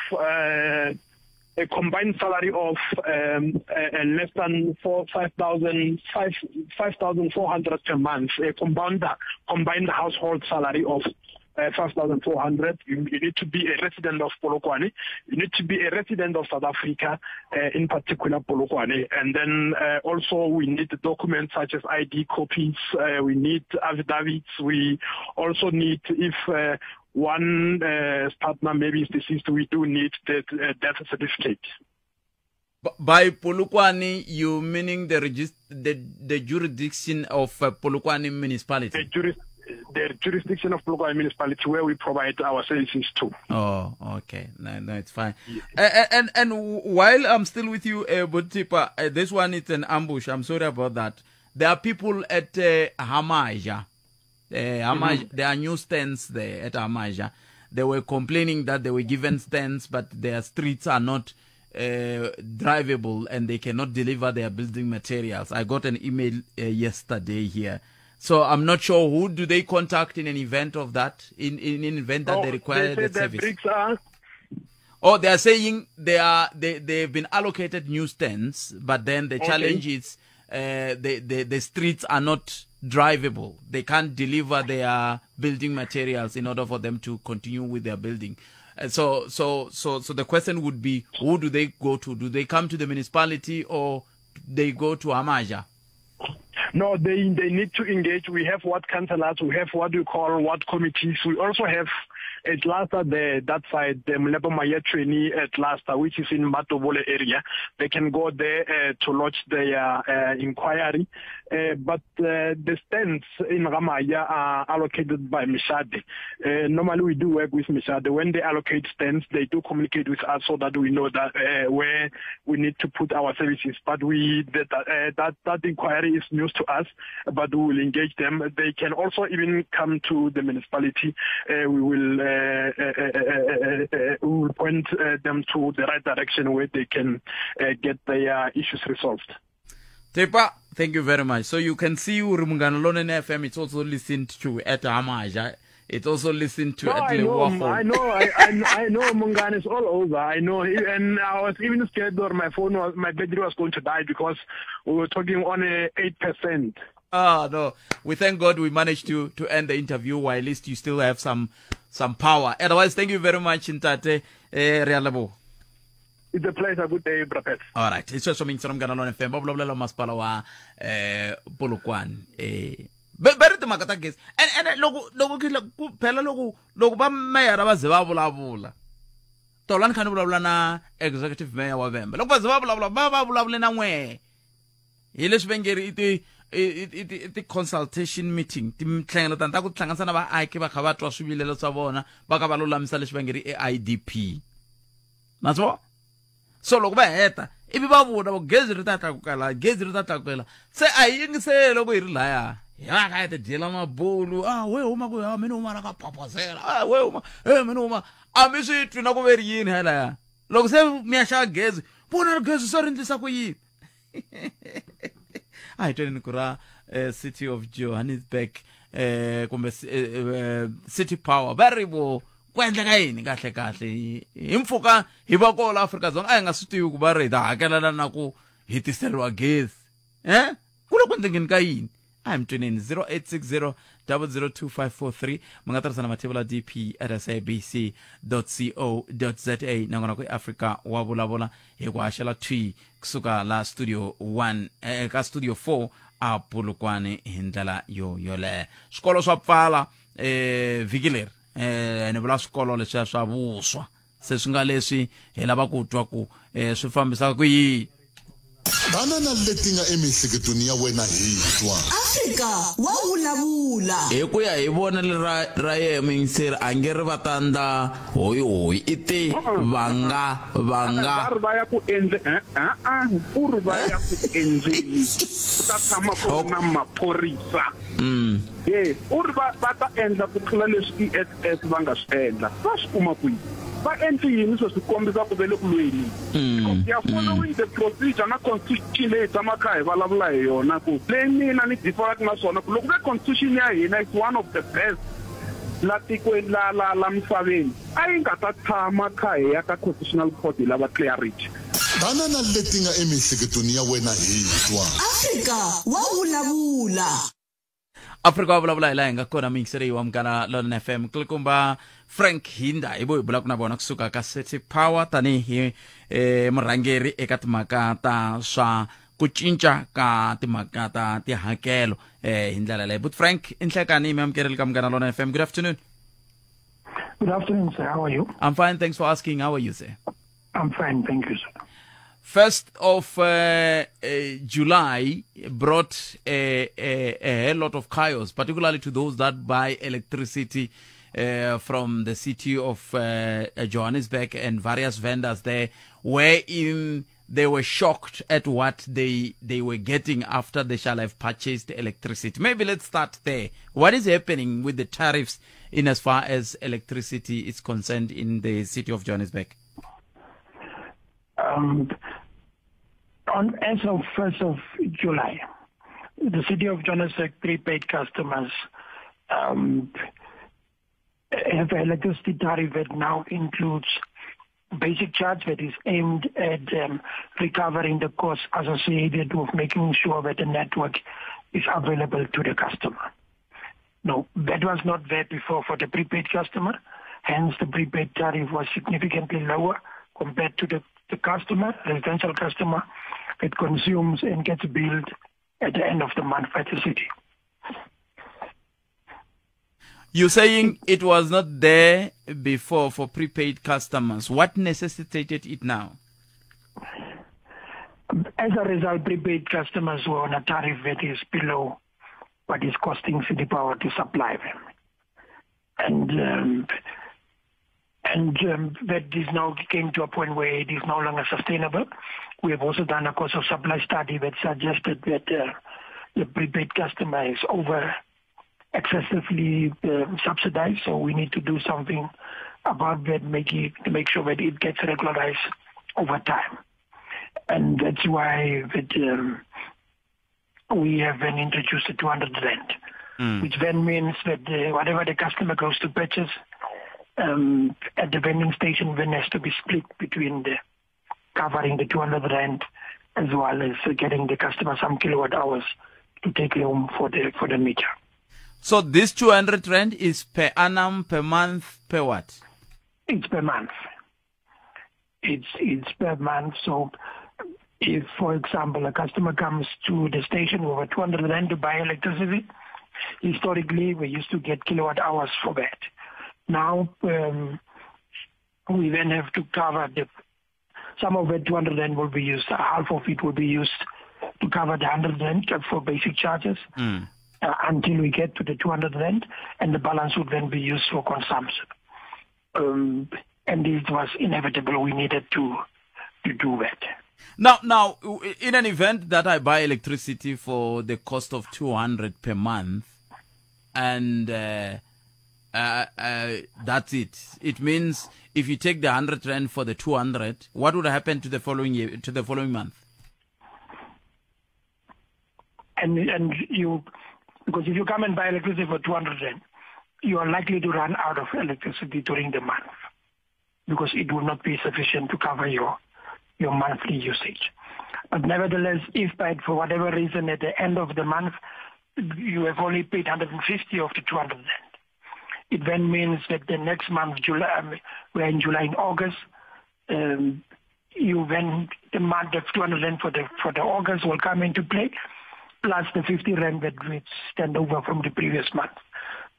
a combined salary of less than 5,400 per month, a combined household salary of 5,400. You need to be a resident of Polokwane. You need to be a resident of South Africa, in particular Polokwane. And then also we need documents such as ID copies. We need affidavits. We also need, if one partner maybe is deceased, we do need the death certificate. By Polokwane, you meaning the jurisdiction of Polokwane municipality? The jurisdiction of Polokwane municipality, where we provide our services to. Oh, okay. No, it's fine. Yeah. And while I'm still with you, Botipa, this one is an ambush. I'm sorry about that. There are people at Hamaja. There are new stands there at Hamaja. They were complaining that they were given stands, but their streets are not drivable and they cannot deliver their building materials. I got an email yesterday here. So I'm not sure who do they contact in an event of that, in an event that they require that service. Oh, they are saying they've been allocated new stands, but then the challenge is the streets are not drivable. They can't deliver their building materials in order for them to continue with their building. So the question would be, who do they go to? Do they come to the municipality or they go to Hamaja? No, they need to engage. We have ward councillors, we have what we call ward committees. We also have a cluster there, that side, the Molepo Maye trainee cluster, which is in Matobole area. They can go there to lodge their inquiry. But the stands in Ramaya are allocated by Mishade. Normally we do work with Mishade. When they allocate stands, they do communicate with us so that we know that where we need to put our services. But that inquiry is news to us, but we will engage them. They can also even come to the municipality. We will point them to the right direction where they can get their issues resolved. Tepa, thank you very much. So you can see Munghana Lonene FM, it's also listened to at Hamaja. It's also listened to at Lebogo. I know, I know Munghana is all over. I know, and I was even scared that my battery was going to die because we were talking on 8%. Ah, no. We thank God we managed to end the interview while at least you still have some power. Otherwise, thank you very much, Ntate. Re a leboha. It's a pleasure. Good day, Brapet. All right. It's just something from Munghana Lonene FM. Ba bolabolela masepala wa Polokwane. Ba re timhaka ta gezi. And loko loko phela loko loko va mayor va ze va vulavula. Tolo ni kha ni vulavula na executive mayor wa Vhembe. Loko va ze va vulavula va va vulavule na n'we. Hi leswi va nge ri i ti consultation meeting, tinhlengeletano ta ku tihlanganisa na vaaki va kha va twa swivilelo swa vona, va kha va lulamisa leswi va nge ri i IDP. Ma swi vona? So loko va heta ivi va vona va gezi ri ta tlakuka la, gezi ri ta tlakuka la. Se a hi yingiseli loko hi ri laya. Hi va kha hi ti dyela mabulu. Ah, we huma ku ya mina huma la ka phaphazela. Ah, we huma, mina huma. A mi swi twi na ku ve ri yini halaya. Loko se mi ya xava gezi, vona ri gezi se ri endlisa ku yini? A hi tweni ku ra City of Johannesburg kumbe City Power va ri vo ku endleka yini kahle kahle hi mpfhuka hi va kona Afrika-Dzonga a hi nga swi tivi ku va ri hi ta hakelela na ku hi tiseriwa gezi ku le ku endlekeni ka yini. A hi mi tweneni 0860 002543 mi nga tirhisa na mathevula dp at sabc co za nakona ku Afrika wa vulavula hi ku haxela thwi kusuka la studio 1 ka studio 4 a Polokwane hi ndlela yo yoleyo. Swikolo swa pfala vhiki leri ni vula swikolo leswiya swa vuswa se swi nga leswi hi lava ku twa ku swi fambisa ku yini. Tana na leti nga emiehleketweni ya wena hi twa. Afrika wa vulavula. Hi ku ya hi vonelo ra yehe muyingiseri, a nge ri va ta ndla hoyihoyi, i te va nga, va nga. Va ri va ya ku endle, e-e, u ri va ya ku endleni, ku ta tshama ku ri na maphorisa. Yes, u ri va, va ta endla ku tlula leswi EFF va nga swi endla. Va swi kuma kwihi? Va endli yini sweswi ku kombisa ku ve le ku lweni? Because they are following the procedure na constitution leyi hi tshamaka hi vulavula hi yona ku leyi mina ni differaka na swona ku loko ve constitution ya hina is one of the best la tikweni la la la misaveni a yi nga ta tshama kha hi ya ka constitutional court hi lava clarity. Tana na leti nga emiehleketweni ya wena hi twa. Afrika wa vulavula. Afrika wa vulavula hi laha hi nga kona muyingiseri wa Munghana Lonene FM. Kulukumba Frank Hinda hi vo hi bulaka na vona kusuka ka City Power tanihi murhangeri eka timhaka ta swa ku cinca ka timhaka ta tihakelo hi ndlela leyi. But Frank, i nhlekani mi amukeleli ka Munghana Lonene FM. Good afternoon. Good afternoon, sir. How are you? I'm fine, thanks for asking. How are you, sir? I'm fine, thank you, sir. 1st of July brought a hell lot of chaos, particularly to those that buy electricity from the city of Johannesburg and various vendors there, wherein they were shocked at what they were getting after they shall have purchased electricity. Maybe let's start there. What is happening with the tariffs in as far as electricity is concerned in the city of Johannesburg? As of 1st of July, the city of Johannesburg prepaid customers have an electricity tariff that now includes basic charge that is aimed at recovering the cost associated with making sure that the network is available to the customer. No, that was not there before for the prepaid customer. Hence, the prepaid tariff was significantly lower compared to the customer, residential customer, that consumes and gets billed at the end of the month by the city. You're saying it was not there before for prepaid customers. What necessitated it now? As a result, prepaid customers were on a tariff that is below what is costing City Power to supply them. And that is now came to a point where it is no longer sustainable. We have also done a cost of supply study that suggested that the prepaid customer is over excessively subsidized, so we need to do something about that, to make sure that it gets regularized over time. And that's why that, we have then introduced the 200 rand, which then means that whatever the customer goes to purchase at the vending station then has to be split between the covering the 200 rand as well as getting the customer some kilowatt hours to take home for the meter. So this 200 rand is per annum, per month, per what? It's per month. It's per month. So if, for example, a customer comes to the station with a 200 rand to buy electricity, historically we used to get kilowatt hours for that. Now we then have to cover some of the 200 rand will be used, half of it will be used to cover the 100 rand for basic charges. Until we get to the 200 rand, and the balance would then be used for consumption. And it was inevitable. We needed to do that. Now, in an event that I buy electricity for the cost of 200 per month, and that's it. It means if you take the 100 rand for the 200, what would happen to the following year, to the following month? And you, because if you come and buy electricity for 200 rand, you are likely to run out of electricity during the month because it will not be sufficient to cover your monthly usage. But nevertheless, if by for whatever reason at the end of the month you have only paid 150 of the 200 rand, it then means that the next month, July, we're in July and August, you then the month of 200 rand for the August will come into play, plus the 50 rand that we stand over from the previous month.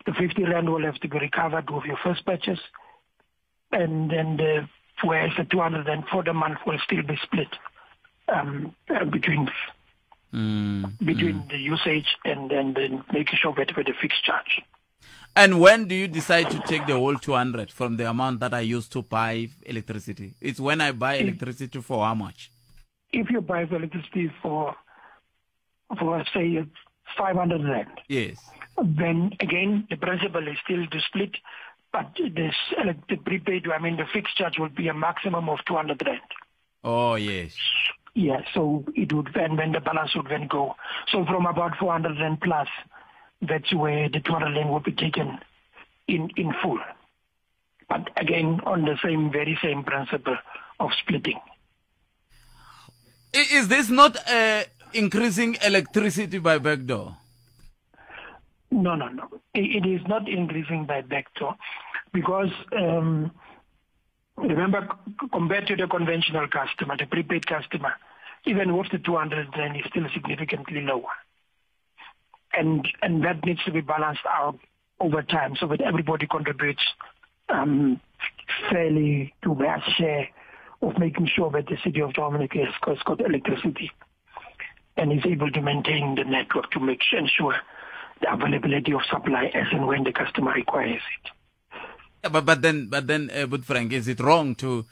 The 50 rand will have to be recovered with your first purchase, and then whereas the 200 rand for the month will still be split between the usage and then making sure that with the fixed charge. And when do you decide to take the whole 200 from the amount that I used to buy electricity? It's when I buy electricity for how much? If you buy electricity for say 500 rand. Yes. Then again, the principle is still to split, but this the prepaid, I mean the fixed charge will be a maximum of 200 rand. Oh, yes. Yeah, so it would then the balance would then go. So from about 400 rand plus, that's where the 200 rand will be taken in full. But again, on the same, very same principle of splitting. Is this not increasing electricity by backdoor? No. It is not increasing by backdoor because, remember, compared to the conventional customer, the prepaid customer, even with the 200 rand is still significantly lower. And that needs to be balanced out over time so that everybody contributes fairly to their share of making sure that the city of Johannesburg has got electricity and is able to maintain the network to make ensure the availability of supply as and when the customer requires it. Yeah, but then, Frank, is it wrong to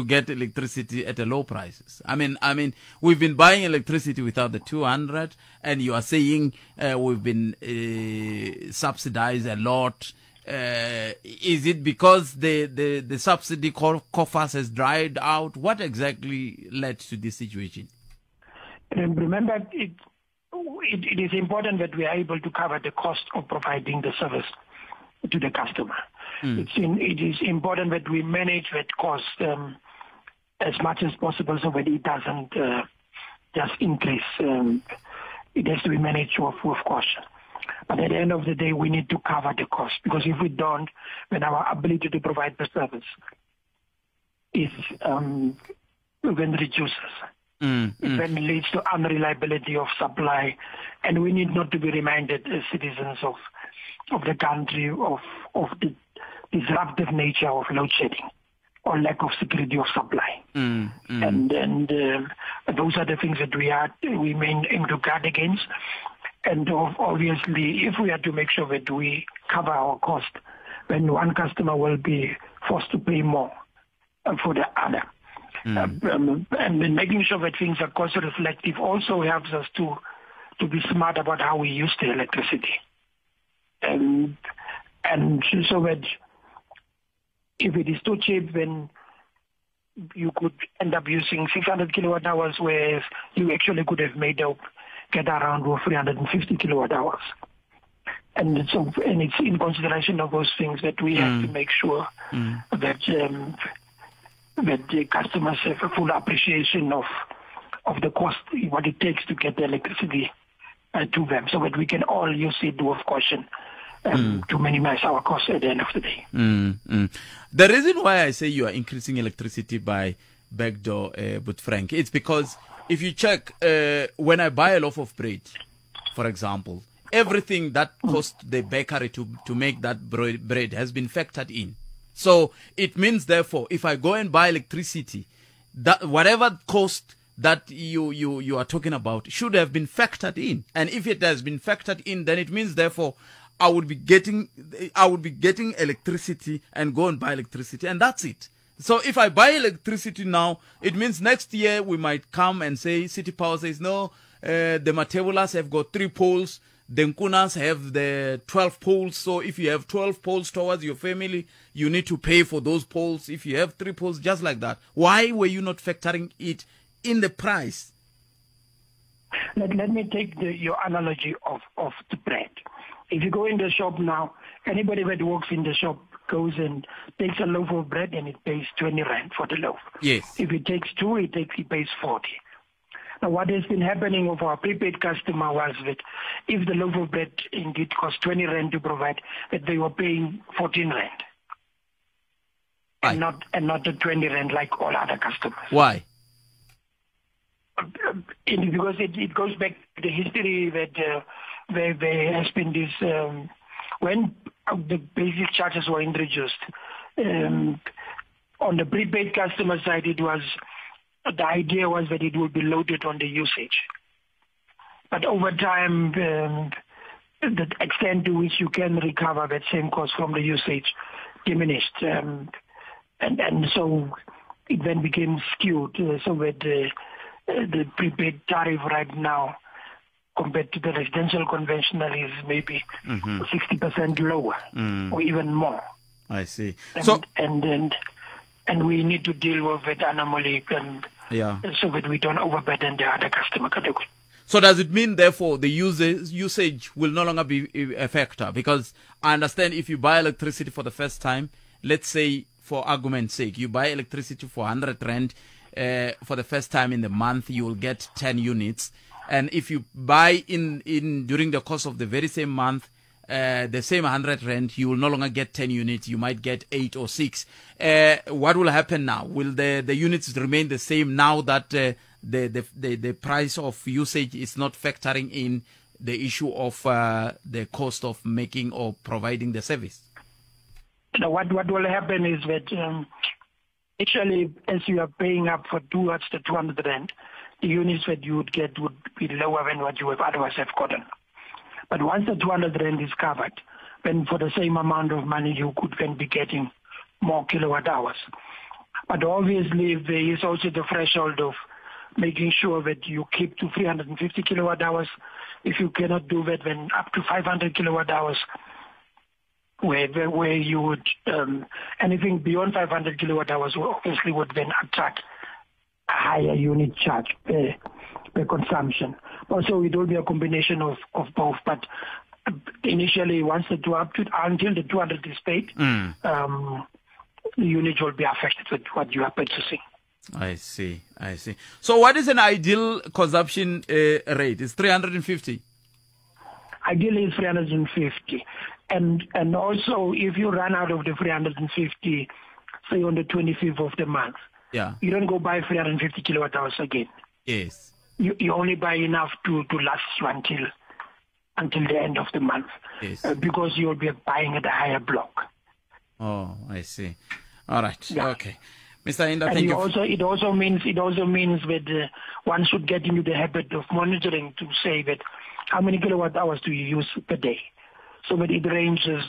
get electricity at a low prices? I mean, we've been buying electricity without the 200, and you are saying we've been subsidized a lot. Is it because the subsidy coffers has dried out? What exactly led to this situation? And remember, it is important that we are able to cover the cost of providing the service to the customer. It is important that we manage that cost as much as possible so that it doesn't just increase. It has to be managed with caution. But at the end of the day, we need to cover the cost, because if we don't, then our ability to provide the service is then reduces. It then leads to unreliability of supply, and we need not to be reminded as citizens of the country of the disruptive nature of load shedding or lack of security of supply. And those are the things that we main aim to guard against. And obviously, if we are to make sure that we cover our cost, then one customer will be forced to pay more for the other. And then making sure that things are cost reflective also helps us to be smart about how we use the electricity. And so that if it is too cheap, then you could end up using 600 kilowatt hours, whereas you actually could have made up, get around with 350 kilowatt hours. And so, and it's in consideration of those things that we have to make sure that that the customers have a full appreciation of the cost, what it takes to get the electricity to them, so that we can all use it with caution to minimize our costs at the end of the day. The reason why I say you are increasing electricity by backdoor, but Frank, it's because if you check, when I buy a loaf of bread, for example, everything that cost the bakery to make that bread has been factored in. So it means, therefore, if I go and buy electricity, that whatever cost that you are talking about should have been factored in. And if it has been factored in, then it means, therefore, I would be getting electricity and go and buy electricity, and that's it. So if I buy electricity now, it means next year we might come and say, City Power says, no, the Matebulas have got 3 poles, the Nkunas have the 12 poles. So if you have 12 poles towards your family, you need to pay for those poles. If you have 3 poles, just like that. Why were you not factoring it in the price? Let me take your analogy of the bread. If you go in the shop now, anybody that works in the shop goes and takes a loaf of bread and it pays 20 rand for the loaf. Yes. If it takes 2, it pays 40. Now, what has been happening with our prepaid customer was that if the loaf of bread indeed cost 20 rand to provide, that they were paying 14 rand. And not the 20 rand like all other customers. Why? Because it goes back to the history that there has been this, when the basic charges were introduced, on the prepaid customer side, it was The idea was that it would be loaded on the usage. But over time, the extent to which you can recover that same cost from the usage diminished. And so it then became skewed, so that the prepaid tariff right now compared to the residential conventional is maybe 60% lower or even more. I see. And we need to deal with that anomaly and so that we don't overburden the other customer category. So does it mean, therefore, the usage will no longer be a factor? Because I understand if you buy electricity for the first time, let's say, for argument's sake, you buy electricity for 100 rand for the first time in the month, you will get 10 units. And if you buy in during the course of the very same month, the same 100 rand, you will no longer get 10 units. You might get 8 or 6. What will happen now? Will the units remain the same now that the price of usage is not factoring in the issue of the cost of making or providing the service? Now, what will happen is that actually, as you are paying up for towards the 200 rand, the units that you would get would be lower than what you would otherwise have gotten. But once the 200 rand is covered, then for the same amount of money, you could then be getting more kilowatt hours. But obviously, there is also the threshold of making sure that you keep to 350 kilowatt hours. If you cannot do that, then up to 500 kilowatt hours, where you would, anything beyond 500 kilowatt hours obviously would then attract a higher unit charge per consumption. Also, it will be a combination of both. But initially, once the until the 200 is paid, the unit will be affected with what you are purchasing. I see. So what is an ideal consumption rate? It's 350? Ideally, it's 350. And also, if you run out of the 350, say on the 25th of the month, you don't go buy 350 kilowatt hours again. Yes. You only buy enough to last you until the end of the month. Yes. Because you'll be buying at a higher block. Oh, I see. All right. Yeah. Okay. Mr. Hinda, thank you. It also means that one should get into the habit of monitoring to say that how many kilowatt hours do you use per day, so that it ranges,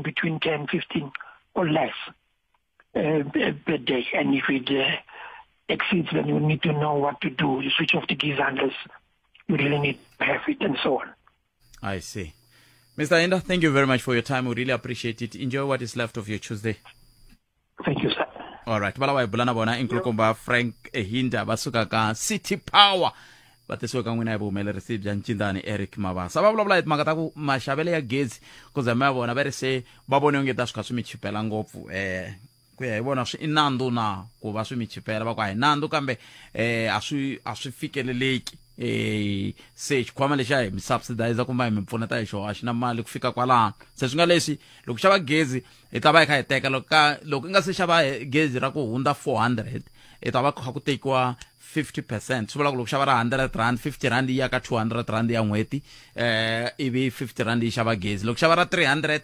between 10, 15 or less per day. And if it exceeds, then you need to know what to do. You switch off the geyser unless you really need to have it, and so on. I see. Mr. Hinda, thank you very much for your time. We really appreciate it. Enjoy what is left of your Tuesday. Thank you, sir. All right. Bala wa bulana bona inkulukumba Frank Hinda basuka ka City Power. Va tisiwe ka n'wina hi vuhumelerisi bya Ncindani Eric Mabasa. Va vulavula hi timhaka ta ku maxavelo ya gezi ku zama ya vona va ri se va vone onge ta swi kha swi mi chipela ngopfu. Ku ya hi vona swi i nandzu na ku va swi mi chipela, va ku a hi nandzu kambe a swi fikeleleki. Se xikhwama lexi a hi mi subsidize kumbe a hi mi pfuneta hi xona a xi na mali ku fika kwalano. Se swi nga leswi loko xava gezi hi ta va hi kha hi teka loko i nga se xava gezi ra ku hundza 400 hi ta va kha ku tekiwa 50%. Swi vula ku loko xava ra 100 rand, 50 rand yi ya ka 200 rand ya n'hweti, ivi 50 rand yi xava gezi. Loko xava ra 300,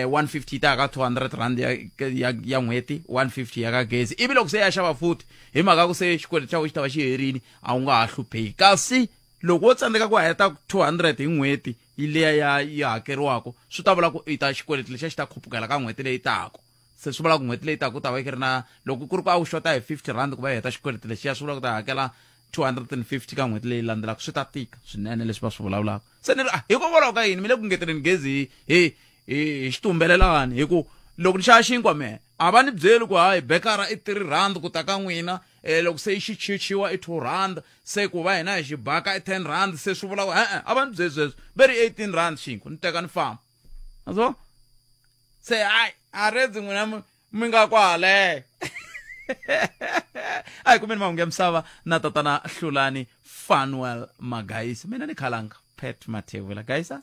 150 yi ta ka 200 rand ya n'hweti, 150 ya ka gezi. Ivi loko se ya xava futhi hi mhaka ku se xikweleti xa wena xi ta va xi herini, a wu nga ha hlupheki. Kasi loko wo tsandzeka ku heta 200 hi n'hweti yi leya yi hakeriwaka, swi ta vula ku i ta xikweleti lexiya xi ta khupukela ka n'hweti leyi taka. Se swi vula ku n'hweti leyi taka u ta va yi ri na, loko ku ri ku a wu xota hi 50 rand ku va yi heta xikweleti lexiya, swi vula ku ta hakela 250 ka n'hweti leyi landzelaka. Swi ta tika swinene leswi va swi vulavulaka. Se ni ri hikokwalaho ka yini mi le ku ngeteleni gezi hi xitumbelelani? Hi ku loko ni xava xinkwa mehe a va ni byeli ku hayi bekara i 3 rand ku ta ka n'wina, loko se yi xi chichiwa i 2 rand, se ku va hina hi xibaka i 10 rand, se swi vula ku a va ni byeli sweswo, ve ri 18 rand xinkwa ni teka ni famba. So se hayi a redzi n'wina mi nga kwale. A hi kumeni mahungu ya misava na tatana Hlulani Fanuel Magaisa. Mina ni khalanga Pat Mathebula. Gaisa.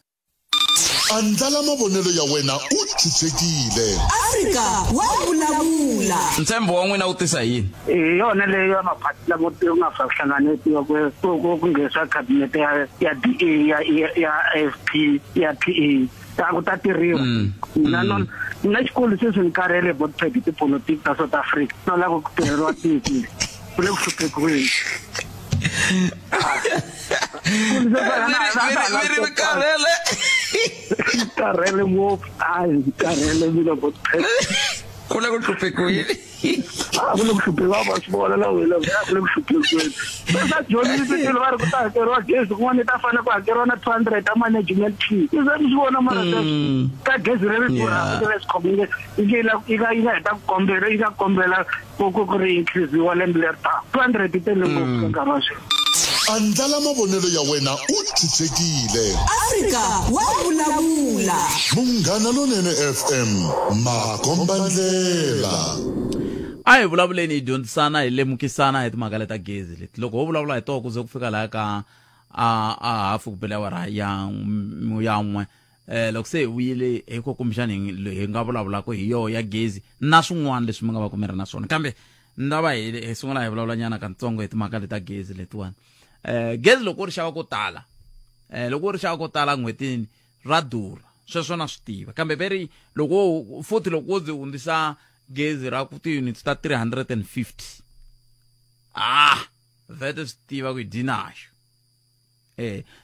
Andlala mavonelo ya wena u chuchekile. Afrika wa vulavula. Ntshembo wa n'wina wu tisa yini? Hi yona leyo ya maphati lamo u nga fa hlanganetiwa ku nghenisa cabinet ya DA ya AFP ya PA. Ta ku ta tirhiwa. Mina xikolo sweswi ni karhele bot tipolotiki ta South Africa. No lava ku tirheriwa tiki. Ku le ku hluphekiweni. Mi karhele. Karhele ngopfu. Hayi, karhele mina bo. Ku le ku hluphekiweni. A ku le ku hluphekiwa va swi vona la wena a ku le ku hluphekiweni. Swa dyondzisi va ri ku ta hakeriwa gezi kun'wana yi ta fanele ku hakeriwa na 200 ta management fee. I za mi swi vona mara sweswo ka gezi leri durhaka ra Eskom yi nge yi nga yi nga heta ku kombela yi nga kombela ku ku ku ri increase-iwa lembe leri taka. 200 yi tele ngopfu ka nkarhi wa sweswi. Andlala mavonelo ya wena u chuchekile. Afrika wa vulavula. Munghana Lonene FM, makombandlela. A hi vulavuleni hi dyondzisana hi lemukisana hi timhaka leta gezi leti loko ho vulavula hi toho ku ze ku fika laha ka a a hafu ku bele awara ya ya n'we loko se hi vuyile hi ko kumbexani hi nga vulavulaka hi yoho ya gezi na swin'wana leswi mi nga va ku mi ri na swona kambe ni lava hi hi sungula hi vulavula nyana katsongo hi timhaka leta gezi letiwani gezi loko u ri xava ko tala loko u ri xava ko tala n'hwetini ra durha sweswo na swi tiva kambe ve ri loko futhi loko wo ndzi hundzisa gezi ra ku ti-units ta 350 ah vhete swi tiva ku hi dinaxo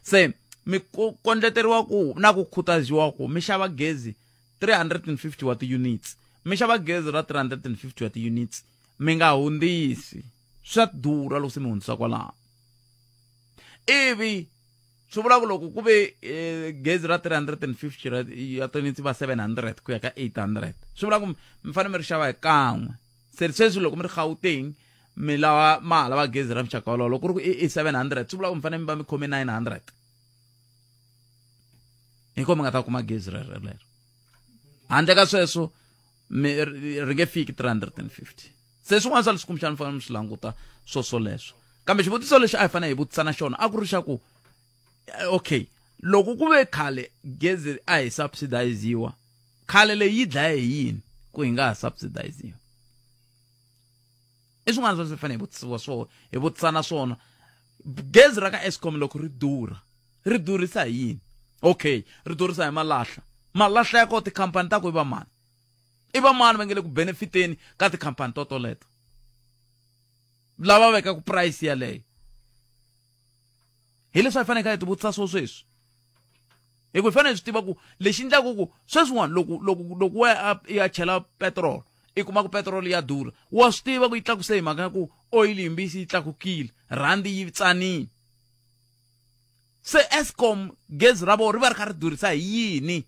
se mi kondleteriwa ku na ku khutaziwa ku mi xava gezi 350 wa ti-units mi xava gezi ra 350 wa ti-units mi nga hundzisi swa durha loko se mi hundzisa kwalaho ivi swi vula ku loko ku ve gezi ra 350 ra ya ti-units va 700 ku ya ka 800 swi vula ku mi fanele mi ri xava hi kan'we se sweswi loko mi ri Gauteng mi lava ma ha lava gezi ra muxaka wolowo loko ku ri ku i 700 swi vula ku mi fanele mi va mi khome 900 hi ko mi nga ta kuma gezi rero lero handle ka sweswo mi ri nge fiki 350 se swin'wana swa leswi kumbexana mi fanele mi swi languta swo leswo kambe xivutiso lexi a hi fanele hi vutisana xona a ku ri xa ku okay loko ku ve khale gezi a hi subsidiziwa khale leyi yi dlaya hi yini ku hi nga ha subsidiziwa i swin'wana swa swi fanele hi vutisiwa swona hi vutisana swona gezi ra ka Eskom loko ri durha ri durhisa hi yini okay ri durhisa hi malahla malahla ya kona tikhampani ta ku i va mani i va mani va nge le ku benefiteni ka tikhampani to toleto lava vekaku price yaleyo hi leswi a hi fanele kha hi ti vutisa swo sweswi hi ku hi fanele hi swi tiva ku lexi endlaku ku sweswiwani loko loko loko wa ya chela petrol i kuma ku petrol ya durha wa swi tiva ku yi tlakuse hi mhaka ya ku oil yimbisi yi tlakukile rhandi yi tsanile se Eskom gezi ra vona ri va ri kha ri durhisa hi yini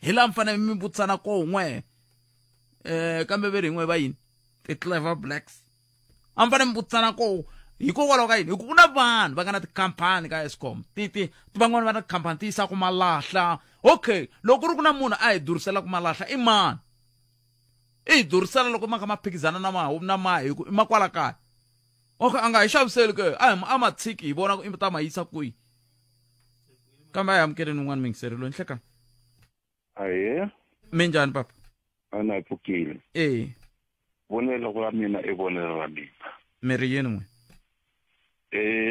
hi laha mi fanele mi vutisana koho n'we kambe ve ri hi n'we va yini ti-clever blacks a mi fanele mi vutisana koho hikokwalaho ka yini hi ku ku na vanhu va nga na tikhampani ka Eskom ti ti van'wani va na tikhampani ti yisaka malahla okay loko ku ri ku na munhu a hi durhiselaka malahla i mani i hi durhisela loko ma kha ma phikizana na ma na ma hi ku i ma kwala kaya okay a nga hi xaviseli ke a hi a ma tshiki hi vona ku i ta ma yisa kwihi kambe a hi amukeleni un'wana mingiseri loyi nhlekani Ahee. Minjhani papa? A na hi pfukile. E. Vonelo ra mina i vonelo ra mina. Mi ri yini n'we?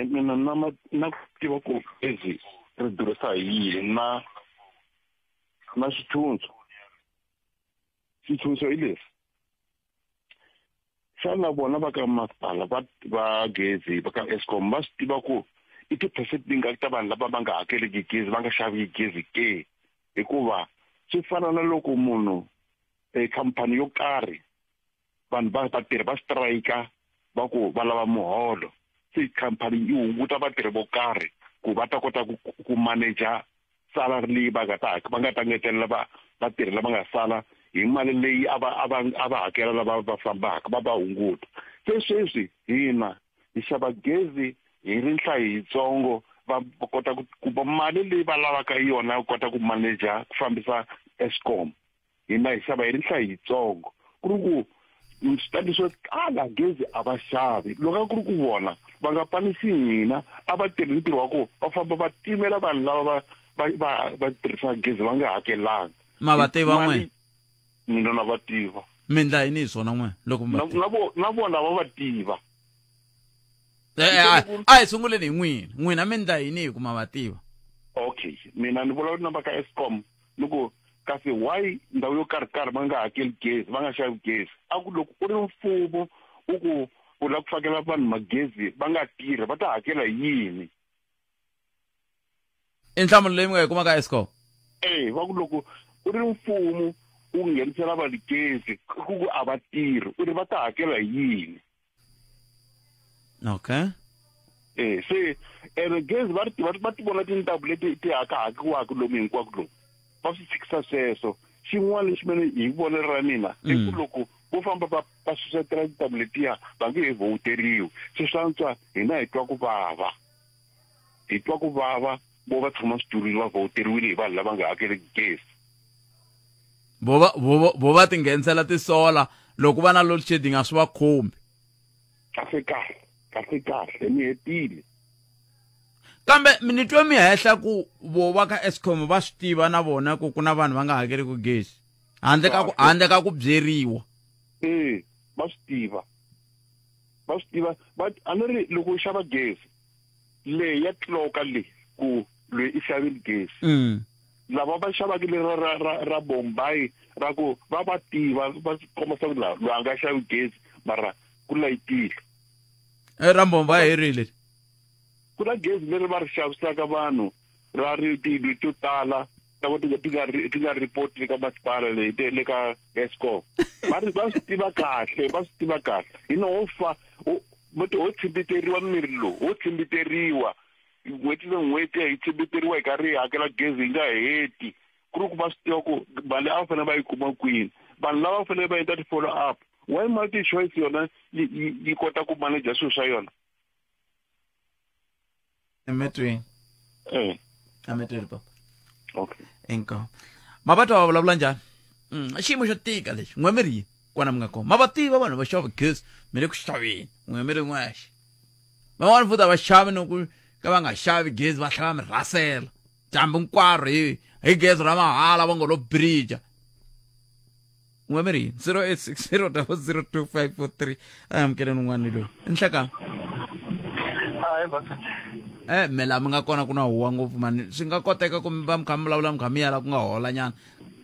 Mina na na ku tiva ku gezi ri durhisa hi yini na na xithunzo. Xithunzo hi leswi. Xana vona va ka masipala va va gezi va ka Eskom va swi tiva ku i ti-percent tingaki ta vanhu lava va nga hakeliki gezi va nga xaviki gezi ke hikuva swi fana na loko munhu khampani yo karhi vanhu va vatirhi va strike va ku va lava muholo se khampani yi hunguta vatirhi vo karhi ku va ta kota ku ku manager salary leyi va nga ta va nga ta ngetelela va vatirhi lava nga sala hi mali leyi a va a va a va hakela lava va fambaka va va hunguta se sweswi hina hi xava gezi hi ri nhlayo yitsongo va kota ku kuma mali leyi va lavaka yona ku kota ku manager ku fambisa Eskom hina hi xava hi ri nhlayo yitsongo ku ri ku switandi swo tala gezi a va xavi loko a ku ri ku vona va nga panisi hina a va tirhi ntirho wa ku va famba va timela vanhu lava va va va va tirhisaka gezi va nga hakelanga ma va tiva n'we mina na va tiva mi ndla yini hi swona n'we loko mi va na vona va va tiva a hi sunguleni hi n'wina n'wina mi ndla yini hi ku ma va tiva okay mina ni vulavula na va ka Eskom ni ku kasi why ndhawu yo karhi karhi va nga hakeli gezi va nga xavi gezi a ku loko ku ri mfumo u ku u lava ku fakela vanhu magezi va nga tirhi va ta hakela hi yini i nhlamulo leyi mi nga yi kuma ka escom e va ku loko u ri mfumo u nghenisela vanhu gezi ku ku a va tirhi u ri va ta hakela hi yini okay e se ene gezi va ri va va ti vona tintambu leti ti hakahakiwaka lomu hinkwako lomu va swi tshikisa sweswo xin'wana lexi mene hi vonelo ra mina i ku loko vo famba va va susetela tintambu letiya va nge he vhowuteriwi se swa antswa hina hi twa ku vava hi twa ku vava vo va tshama switulwini va vhowuteriwile hi vanhu lava nga hakeleki gezi vo va vo va tinghenisela tisola loko va na load shedding a swi va khumbi kahle kahle kahle kahle mi hetile kambe ni twe mi hehla ku vo va ka escom va swi tiva na vona ku ku na vanhu va nga hakeliki gezi handle ka ku handle ka ku byeriwa e va swi tiva va swi tiva va a ni ri loko u xava gezi leyi ya tloka leyi ku loyi i xavile gezi mm. lava va xavaka leri ra ra ra Bombay ra ku va va tiva va komba ku la loyi a nga xavi gezi mara ku layitile e ra Bombay hi rile ku na gezi leri va ri xavisaka vanhu ra ri tiyindlu to tala ta ku ti nga ti nga ri ti nga report le ka masipala leyi te le ka Eskom va ri va swi tiva kahle va swi tiva kahle hina ho fa ho ho tshimbiteriwa miri lowu ho tshimbiteriwa n'hweti na n'hweti hi tshimbiteriwa hi karhi hi hakela gezi hi nga heti ku ri ku va swi tiva ku mali a va fanele va yi kuma kwini vanhu lava va fanele va endla ti-follow up why multi choice yona yi yi kota ku manager swilo swa yona emetweni eh emetweni papa okay inkomu mabatwa va vulavula njhani mm, xiyimo xo tika lexi n'we mi ri yini kwana mi nga kona ma va tiva vanhu va xava gezi mi le ku xaveni n'we mi ri n'wexe van'wana futhi a va xavi no ku ka va nga xavi gezi va tlhela va mi rhasela dyambu hinkwaro hi hi gezi ra mahala va ngo lo bridge n'we mi ri yini 0860 002543 a amukeleni un'wana ni loyi nhlekani eh me laha mi nga kona ku na huwa ngopfu mani swi nga koteka ku mi va mi kha mi vulavula mi kha mi yala ku nga hola nyana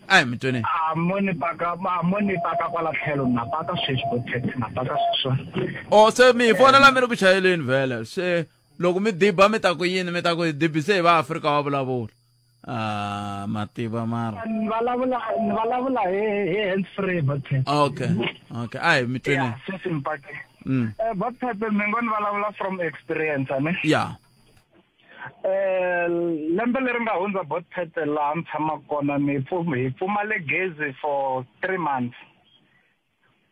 a hi mi tweni a mo ni paka a mo ni paka kwala tlhelo na paka sweswi bo taxi na paka sweswi o se mi hi fonela mi ri ku chayeleni vhele se loko mi diba mi ta ku yini mi ta ku hi dibise hi va afrika wa vulavula ah mativa mara ni vulavula ni vulavula hi hi hands free bothe okay okay a hi mi twini yeah sweswi mi pake mm. eh bothe mi ngo ni vulavula from experience ane yeah eh lembe leri nga hundza botpete laha ni tshamaka kona mi hi pfumale gezi for three months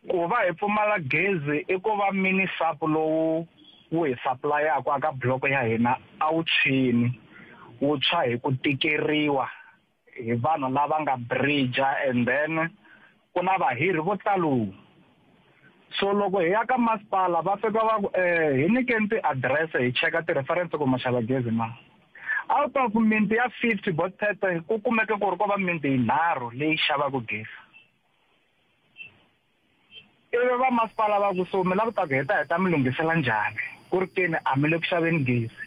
Ku va hi pfumala gezi i ku va mini sap lowu wu hi sapulayaku aka block ya hina a wu tshwini, wu tshwa hi ku tikeriwa hi vanhu lava nga bridger and then ku na vahirhi vo talo. So loko hi ya ka masipala va fika va ku hi nyikeni ti-address hi cheka ti-reference ku ma xava gezi na. Out of miti ya 50 Botete ku kumeke ku ri ko va miti yinharhu leyi xavaka gezi. Ivi va masipala va ku so mi lava ku ta ku heta hi ta mi lunghisela njhani ku ri keni a mi le ku xaveni gezi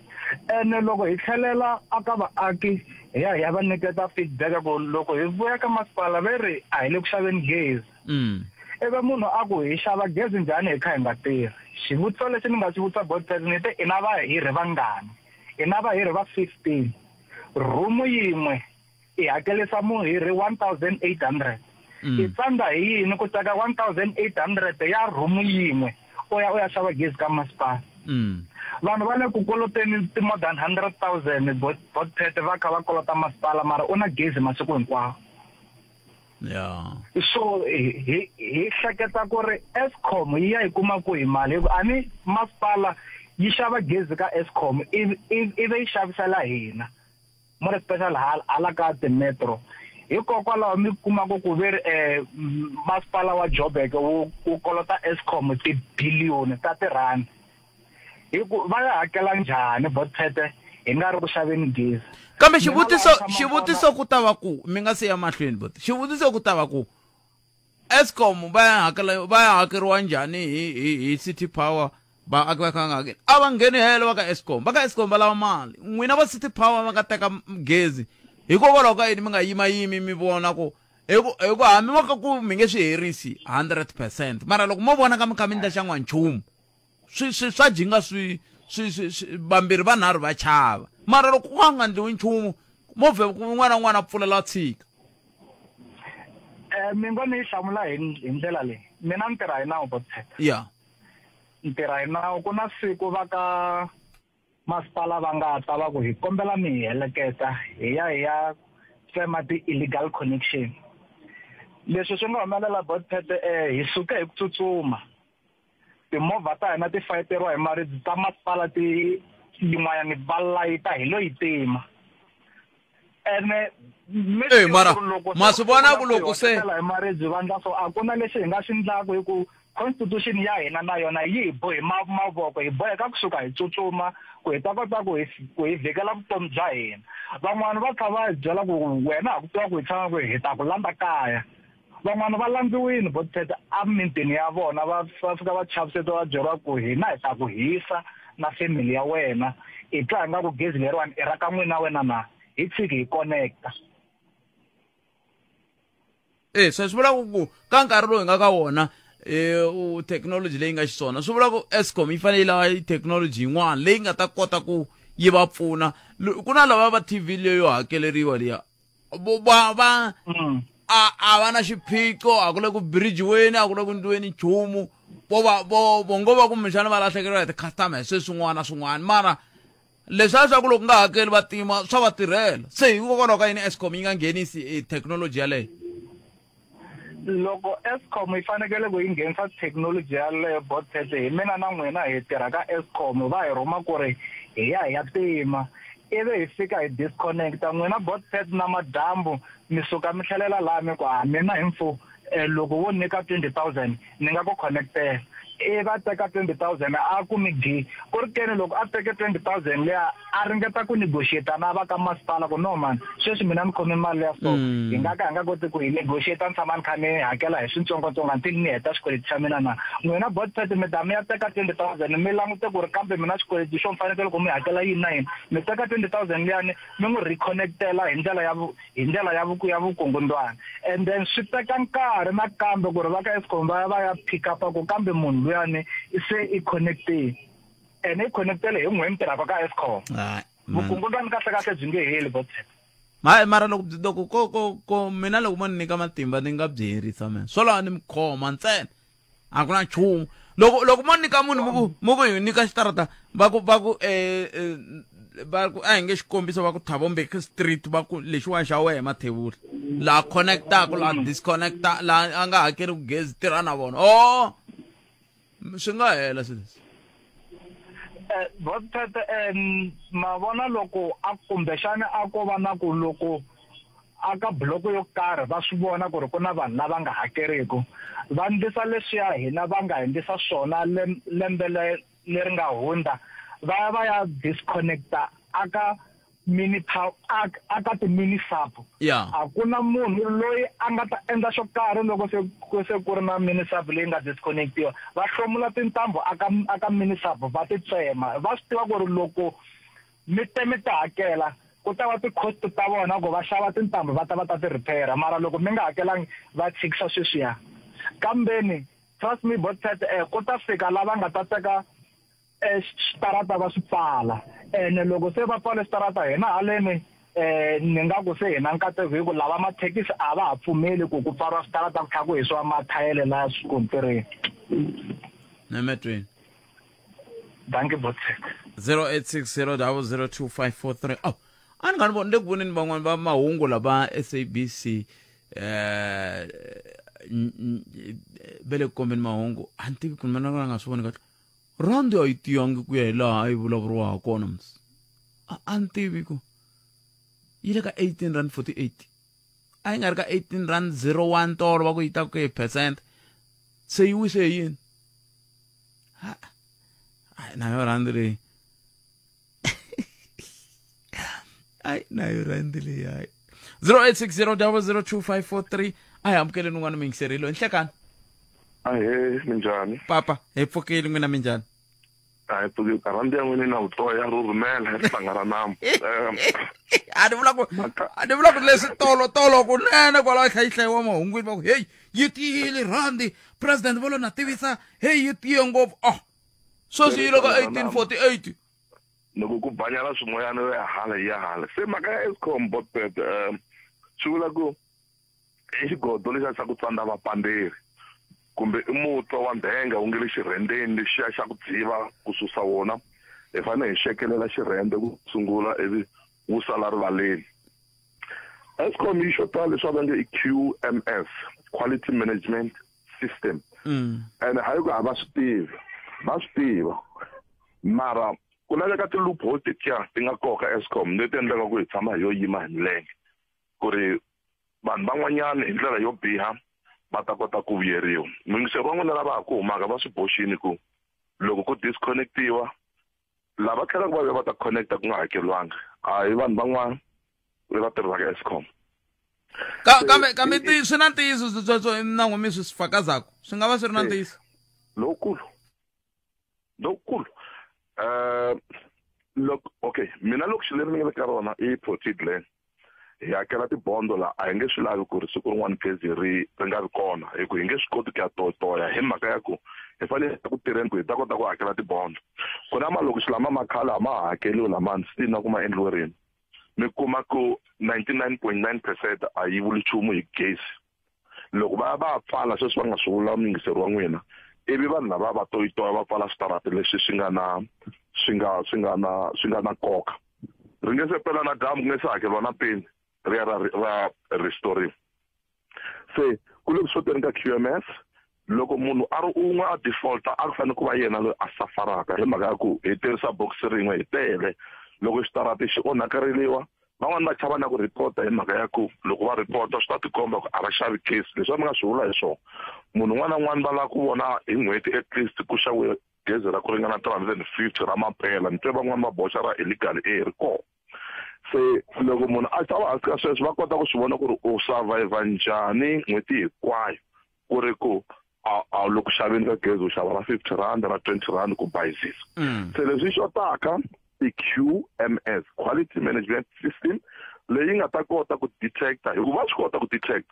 ene loko hi tlhelela aka vaaki hi ya hi ya va nyiketa feedback ku loko hi vuya ka masipala ve ri a hi le ku xaveni gezi mm. ivi munhu a ku hi xava gezi njhani hi kha hi nga tirhi xivutiso lexi ni nga xi vutisa botpet ni te i na vahirhi vangani i na vahirhi va 15 rhumu yin'we i hakelisa muhirhi 1800 mm. i tsandza hi yini ku teka 1800 ya rhumu yin'we u ya u ya xava gezi ka masipala mm. vanhu va le ku koloteni ti-more than 100 000 botpet va kha va kolota masipala mara u na gezi masiku hinkwawo yeah so hi hi hleketa ku ri Eskom yi ya yi kuma kwihi mali hi ku a ni masipala yi xava gezi ka Eskom ivi yi xavisela hina more special hala ka timetro hikokwalaho mi kumaka ku ve ri um masipala wa Joburg wu wu kolota Eskom tibiliyoni ta tirhandi hi ku va ya hakela njhani botpete hi nga ri ku xaveni gezi kambe xivutiso xivutiso ku ta va ku mi nga si ya mahlweni bot xivutiso ku ta va ku Eskom va ya hakela va ya hakeriwa njhani hi hi hi City Power vaaki va kha va nga hakeli a va ngheni helo va ka Eskom va ka Eskom va lava mali n'wina va City Power va nga teka gezi hikokwalaho ka yini mi nga yimayimi mi vona ku Hi ku hi ku hambi mo ka ku mi nge swi herisi 100%, mara loko mo vona ka mi kha mi endla xa n'wanchumu, swi swi swa jinga swi swi swi swi vambirhi vanharhu va chava. Mara loko ku nga endliwi nchumu, mo vhe ku un'wana na un'wana a pfulela a tshika. Eh, mi ngo ni yi hlamula hi hi ndlela leyi. Mina ni tirha hi nawu Botsheka. Ya. Ni tirha hi nawu ku na siku va ka masipala va nga ta va ku hi kombela mi hi heleketa hi ya hi ya tsema ti-illegal connection. Leswi swi nga humelela Botpet eh, hi suke hi ku tsutsuma. Timovha ta hina ti fayeteriwa hi maribye ta masipala ti yin'wanyana va layita hi lo yi tima. Ene mi Eh, mara ma swi vona ku loko se hi maribye va ndla so a ku na lexi hi nga xi ndlaku hi ku constitution ya hina na yona yi hi bohe mavoko hi boheka kusuka hi tsutsuma ku hi ta kota ku hi ku hi vhikela vutomi bya hina. Van'wani va tlha va hi byela ku wena ha ku tiva ku hi tshama kwihi hi ta ku landza kaya. Van'wana va landziwile Botpet emimitini ya vona va va fika va chavisetiwa va byeriwa ku hina hi ta ku hisa na family ya wena i twa ingaku gezi leriwani i ra ka n'wina wena na hi tshiki hi connecta. E se swi vula ku ku ka nkarhi lowu hi nga ka wona e u thekinoloji leyi nga xiswona swi vula ku Eskom yi fanele yi lava thekinoloji yin'wana leyi nga ta kota ku yi va pfuna. Ku na lava va TV leyo hakeleriwa liya va va a a va na xiphiqo a ku le ku birijiweni a ku le ku ndliweni nchumu vo va vo vo ngo va kumbexana va lahlekeriwa hi ti-customer hi sweswi swin'wana na swin'wana mara leswiya swa ku loko nga hakeli va tima swa va tirhela se hikokwalaho ka yini Eskom yi nga nghenisi e thekinoloji yaleyo? Loko Eskom yi fanekele ku yi nghenisa thekinoloji yaleyo Botpet hi mina na n'wina hi tirha ka Eskom va hi rhuma ku ri hi ya hi ya tima ivi hi fika hi disconnecta n'wina Botpet na madyambu mi suka mi tlhelela laha mi ku a mina hi mfu eh, loko wo nyika 20000 ni nga ku connectela ivi a teka 20000 a ku mi gi ku ri keni loko a teke 20000 liya a ringeta ku negotiate na va ka masipala ku no man sweswi mina ni khome mali ya so hi nga ka hi nga koti ku hi negotiate ni tshama ni kha ni hakela hi switsongotsongo until ni heta xikweleti xa mina na n'wina Botpet mi ta mi ya teka 20000 mi langute ku ri kambe mina xikweleti xo mi fanekele ku mi hakela yini na yini mi teka 20000 liyani mi n'wi reconnectela hi ndlela ya hi ndlela ya ya vukungundwana and then swi teka nkarhi nakambe ku ri va ka Eskom va ya va ya pick up ku kambe munhu luyani se i connectile ene i connectele hi n'we mi tirhaka ka Eskom. Vukungundwani kahle kahle byi nge heli Botpet. Hayi mara loko byi loko ko ko ko mina loko mo ni nyika matimba ni nga byi herisa mina swo lava ni mi khoma ntsena a ku na nchumu loko loko mo nyika munhu mi ku mi ku hi nyika xitarata va ku va ku eh, eh va ku a hi nge xikombiso va ku Thabo Mbeki street va ku lexiwani xa wehe mathevula laha connectaka laha disconnecta laha a nga hakeli ku gezi tirha na vona o swi nga hela swilo leswi. Eh, Botpet eh, ma vona loko a kumbexana a ko va na ku loko a ka bloko yo karhi va swi vona ku ri ku na vanhu lava nga hakeriku va ndlisa leswiya hina va nga endlisa swona lembe leri nga hundza va ya va ya disconnecta aka mini power aka ti-mini sub yeah. A ku na munhu loyi a nga ta endla xo karhi loko se ku se ku ri na mini sub leyi nga disconnectiwa va hlomula tintambu aka aka mini sub va ti tsema va swi tiva ku ri loko mi te mi ta hakela ku ta va ti-cost ta vona ku va xava tintambu va ta va ta ti repair mara loko mi nga hakelangi va tshikisa sweswiya kambeni trust me Botpet eh, ku ta fika lava nga ta teka eh, switarata va swi pfala ene loko se va pfale switarata hina haleni eh ni nga ku se hina nkateko hi ku lava mathekisi a va ha pfumeli ku ku pfariwa switarata ku tlhela ku hisiwa mathayele la swikontirini. Nemetweni. Dankie Botset. 0860002543. Oh, a ni nga ni voni le ku voneni van'wani va mahungu lava SABC eh ve le ku kombeni mahungu a ni tivi kumbe na nga swi voni kahle rhandi a yi tiyangi ku ya hi laha a yi vulavuriwa ha kona ms a ni tivi ku yi le ka 18 rand 48 a yi nga ri ka 18 rand 01 tolo va ku yi tlakuke hi percent se yi wise hi yini hayi na yo rhandi leyi ayi na yo rhandi leyi hayi 0860002543 a hi amukeleni un'wana muyingiserilo nhlekani Ahee, minjhani? Papa, hi pfukile n'wina minjhani? A hi pfuki rhandi ya n'wina na vutoya ro rhumela ri hlangana namu. A ni vula ku a ni vula ku leswi tolo tolo kunene kwalaho yi hlayihlayiwa mahungwini va ku heyi yi tiyile rhandi president vo lo na tivisa heyi yi tiye ngopfu oh sweswi yi le ka 1848. Loko ku banyana swimoyana yo ya hala yi ya hala. Se mhaka ya Eskom botbet swi vula ku i xigodo lexiya xa ku tsandza vapanderi kumbe i mutwa wa ndhenga wu nge le xirhendeni lexiya xa ku dziva ku susa wona hi fanele hi xekelela xirhende ku sungula ivi wu sala rivaleni. Eskom yi xota leswi va nge i QMS, Quality Management System. Ene hayi ku a va swi tivi, va swi tiva mara ku laveka ti-loophole tetiya ti nga koka Eskom leti endlaka ku hi tshama hi yo yima hi milenge ku ri vanhu van'wanyana hi ndlela yo biha va ta kota ku vuyeriwa. Muyingiseri wa n'wina lava ha ku humaka va swi boxini ku loko ku disconnectiwa lava tlhelaka va vuya va ta connecta ku nga hakeriwanga a hi vanhu van'wana lava tirhaka Eskom. Kambe kambe swi na ntiyiso sweswo na n'we mi swi fakazaku swi nga va swi ri na ntiyiso lowukulu lowukulu. Loko okay mina loko xi leri ni nga le ka rona i Protea Glen hi hakela tibondo la a hi nge swi lavi ku ri siku rin'wana gezi ri ri nga vi kona hi ku hi nge swi koti ku ya toyitoya hi mhaka ya ku hi fanele ku tirheni ku hi ta kota ku hakela tibondo. Ku na malokixi lama ma khale a ma ha hakeliwi lamani still na ku ma endliwe rini mi kuma ku 99.9% a yi vuli nchumu hi gezi. Loko va ya va pfala sweswi va nga swi vula muyingiseri wa n'wina ivi vanhu lava va toyitoya va pfala switarati leswi swi nga na swi nga swi nga na swi nga na nkoka ri nge se pela na dyambu ku nge se hakeriwa na peni ri ya ra ra restoriwa. Se ku le ku xoteni ka QMS loko munhu a ri un'we a defaulta a ku fanele ku va yena loyi a safaraka hi mhaka ya ku hi tirhisa bokisi rin'we hi tele loko xitarati xi onhakereliwa van'wani va chava na ku ripota hi mhaka ya ku loko va ripota swi ta tikomba ku a va xavi gezi leswi va mi nga swi vula hi swona munhu un'wana na un'wana va lava ku vona hi n'hweti at least ku xaviwe gezi ra ku ringana 350 ra mampela ni twe van'wani va boxa ra illegal e ri kona. Se loko munhu a xava hansi ka sweswo va kota ku swi vona ku ri u survivor njhani n'hweti hinkwayo ku ri ku a loko xaveni ka gezi u xava ra 50 rand ra 20 rand ku bayizisa. Se leswi xotaka i QMS, Quality Management System, leyi nga ta kota ku detecta hikuva va swi kota ku detect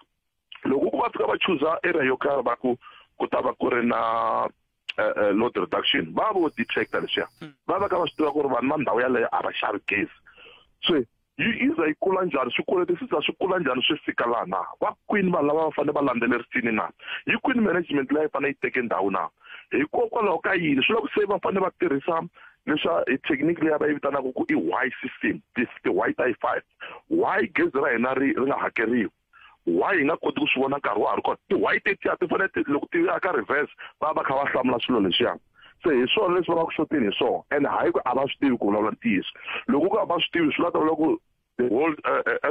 loko ku va fika va chuza area yo karhi va ku ku ta va ku ri na load reduction va vo detecta leswiya va va ka va swi tiva ku ri vanhu va ndhawu yaleyo a va xavi gezi. Se yi iza yi kula njhani swikweleti swi za swi kula njhani swi fika laha na va kwini vanhu lava va fanele va landzelerisini na yi kwini management leyi fanele yi teke ndhawu na hikokwalaho ka yini swi lava ku se va fanele va tirhisa leswa hi technique leyi va yi vitanaka ku i why system ti-why ta yi 5 why gezi ra hina ri ri nga hakeriwi why hi nga koti ku swi vona nkarhi wa ha ri kona ti-why tetiya ti fanele loko ti ya ka reverse va va kha va hlamula swilo leswiya. Se hi swona leswi va nga ku xoteni hi swona ene hayi ku a va swi tivi ku vulavula ntiyiso loko ku a va swi tivi swi la ta vula ku the whole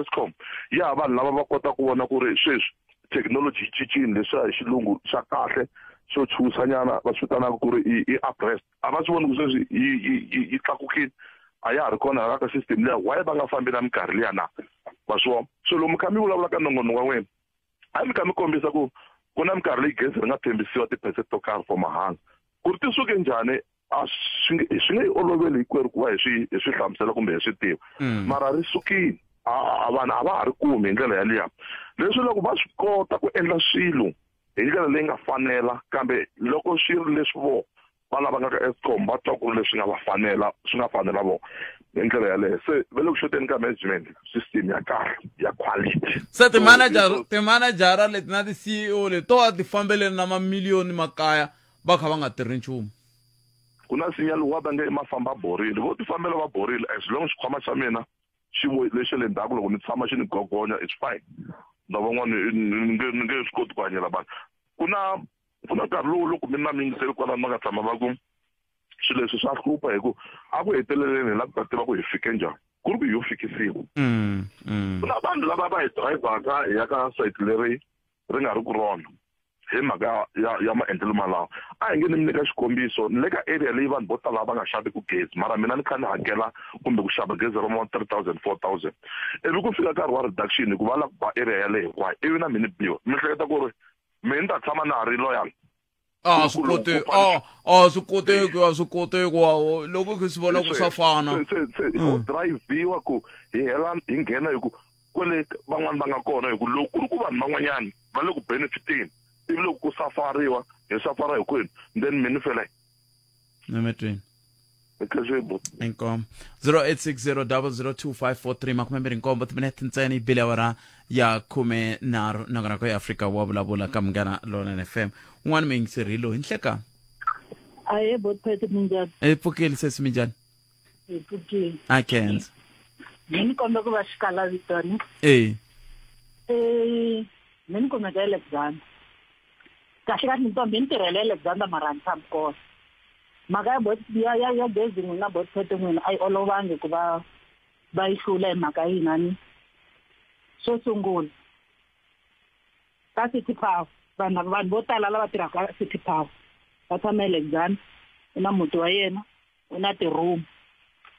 Eskom ya vanhu lava va kota ku vona ku ri sweswi technology yi cincile leswiya hi xilungu xa kahle xo chuhisanyana va swi vitanaka ku ri i abreast a va swi voni ku sweswi yi tlakukile a ya ha ri kona hala ka system liya why va nga fambi na minkarhi liya na va swi vona. So loko mi kha mi vulavula ka nongonoko wa n'wina a mi kha mi kombisa ku ku na minkarhi leyi gezi ri nga tshembisiwa ti-percent to karhi for mahala ku ri ti suke njhani a swi nge yi oloveli hinkwerhu ku va hi swi hlamusela kumbe hi swi tiva mara ri sukile a vanhu a va ha ri kumi hi ndlela yaliya leswi loko va swi kota ku endla swilo hi ndlela leyi nga fanela kambe loko swi ri leswi vo va lava nga ka Eskom va twa ku ri leswi nga va fanela swi nga fanela vona hi ndlela yaleyo. Se va le ku xoteni ka management system ya kahle ya quality. Se timanejara leti na ti-CEO leti to va ti fambeleni na mamiliyoni makaya va kha va nga tirhi nchumu. Ku na nsinya lowu wa va nge i mafamba borile vo ti fambela va borile as long xikhwama xa mina xi vo lexi le ndzhaku loko ni tshama xi ni gogonya it's fine na van'wani ni nge swi koti ku hanyela vanhu. Ku na nkarhi lowu loko mi na mi yingiseli kwalano va nga tshama va ku swilo leswi swa hlupha hi ku a ku heteleleni hi lava ku ta tiva ku hi fike njhani ku ri ku hi yo fikisiwa. Ku na vanhu lava va hi dirayivhaka hi ya ka sayiti leri ri nga ri ku rona hi mhaka ya maendlelo malawa. A hi nge ni mi nyika xikombiso ni le ka area leyi vanhu vo tala va nga xaviki gezi mara mina ni kha ni hakela kumbe ku xava gezi ra ma 3000 4000 ivi ku fika nkarhi wa reduction hikuva va lava ku ba area yaleyo hinkwayo ivi na mina ni biwa mi hleketa ku ri mina ni ta tshama na ha ri loyal. A swi koteki, a swi koteki, a swi koteki. Loko ku swi vona ku swa fana. Se ho driviwa ku hi hela hi nghena hi ku kwele van'wani va nga kona, hi ku loko ku ri ku vanhu van'wanyani va le ku benefiteni, ivi loko ku safariwa hi safara hinkwenu, then mi ni fela. Nemetweni. Inkomo 0860002543 27 timinete ntsena yi bile awara ya 13 nakona ko ya Afrika wa vulavula ka Munghana Lonene FM. Un'wana muyingiseri hi nhlekani. Ahe botpete, minjhani? E pfukile sesi, minjhani? Hi pfukile. A khensa. Mi ni kombe ku va xikala vitoni. E Mi ni kumeka Alexander. Kahle kahle ntombi ni tirhela Alexander, mara ni tshami kona. Mhaka ya bot ya gezi n'wina botpete n'wina a yi olovangi ku va va yi hlula hi mhaka yinani. Xo sungula, ka City Power, vanhu vo tala lava tirhaka City Power va tshama Alexander, u na muti wa yena, u na ti-room.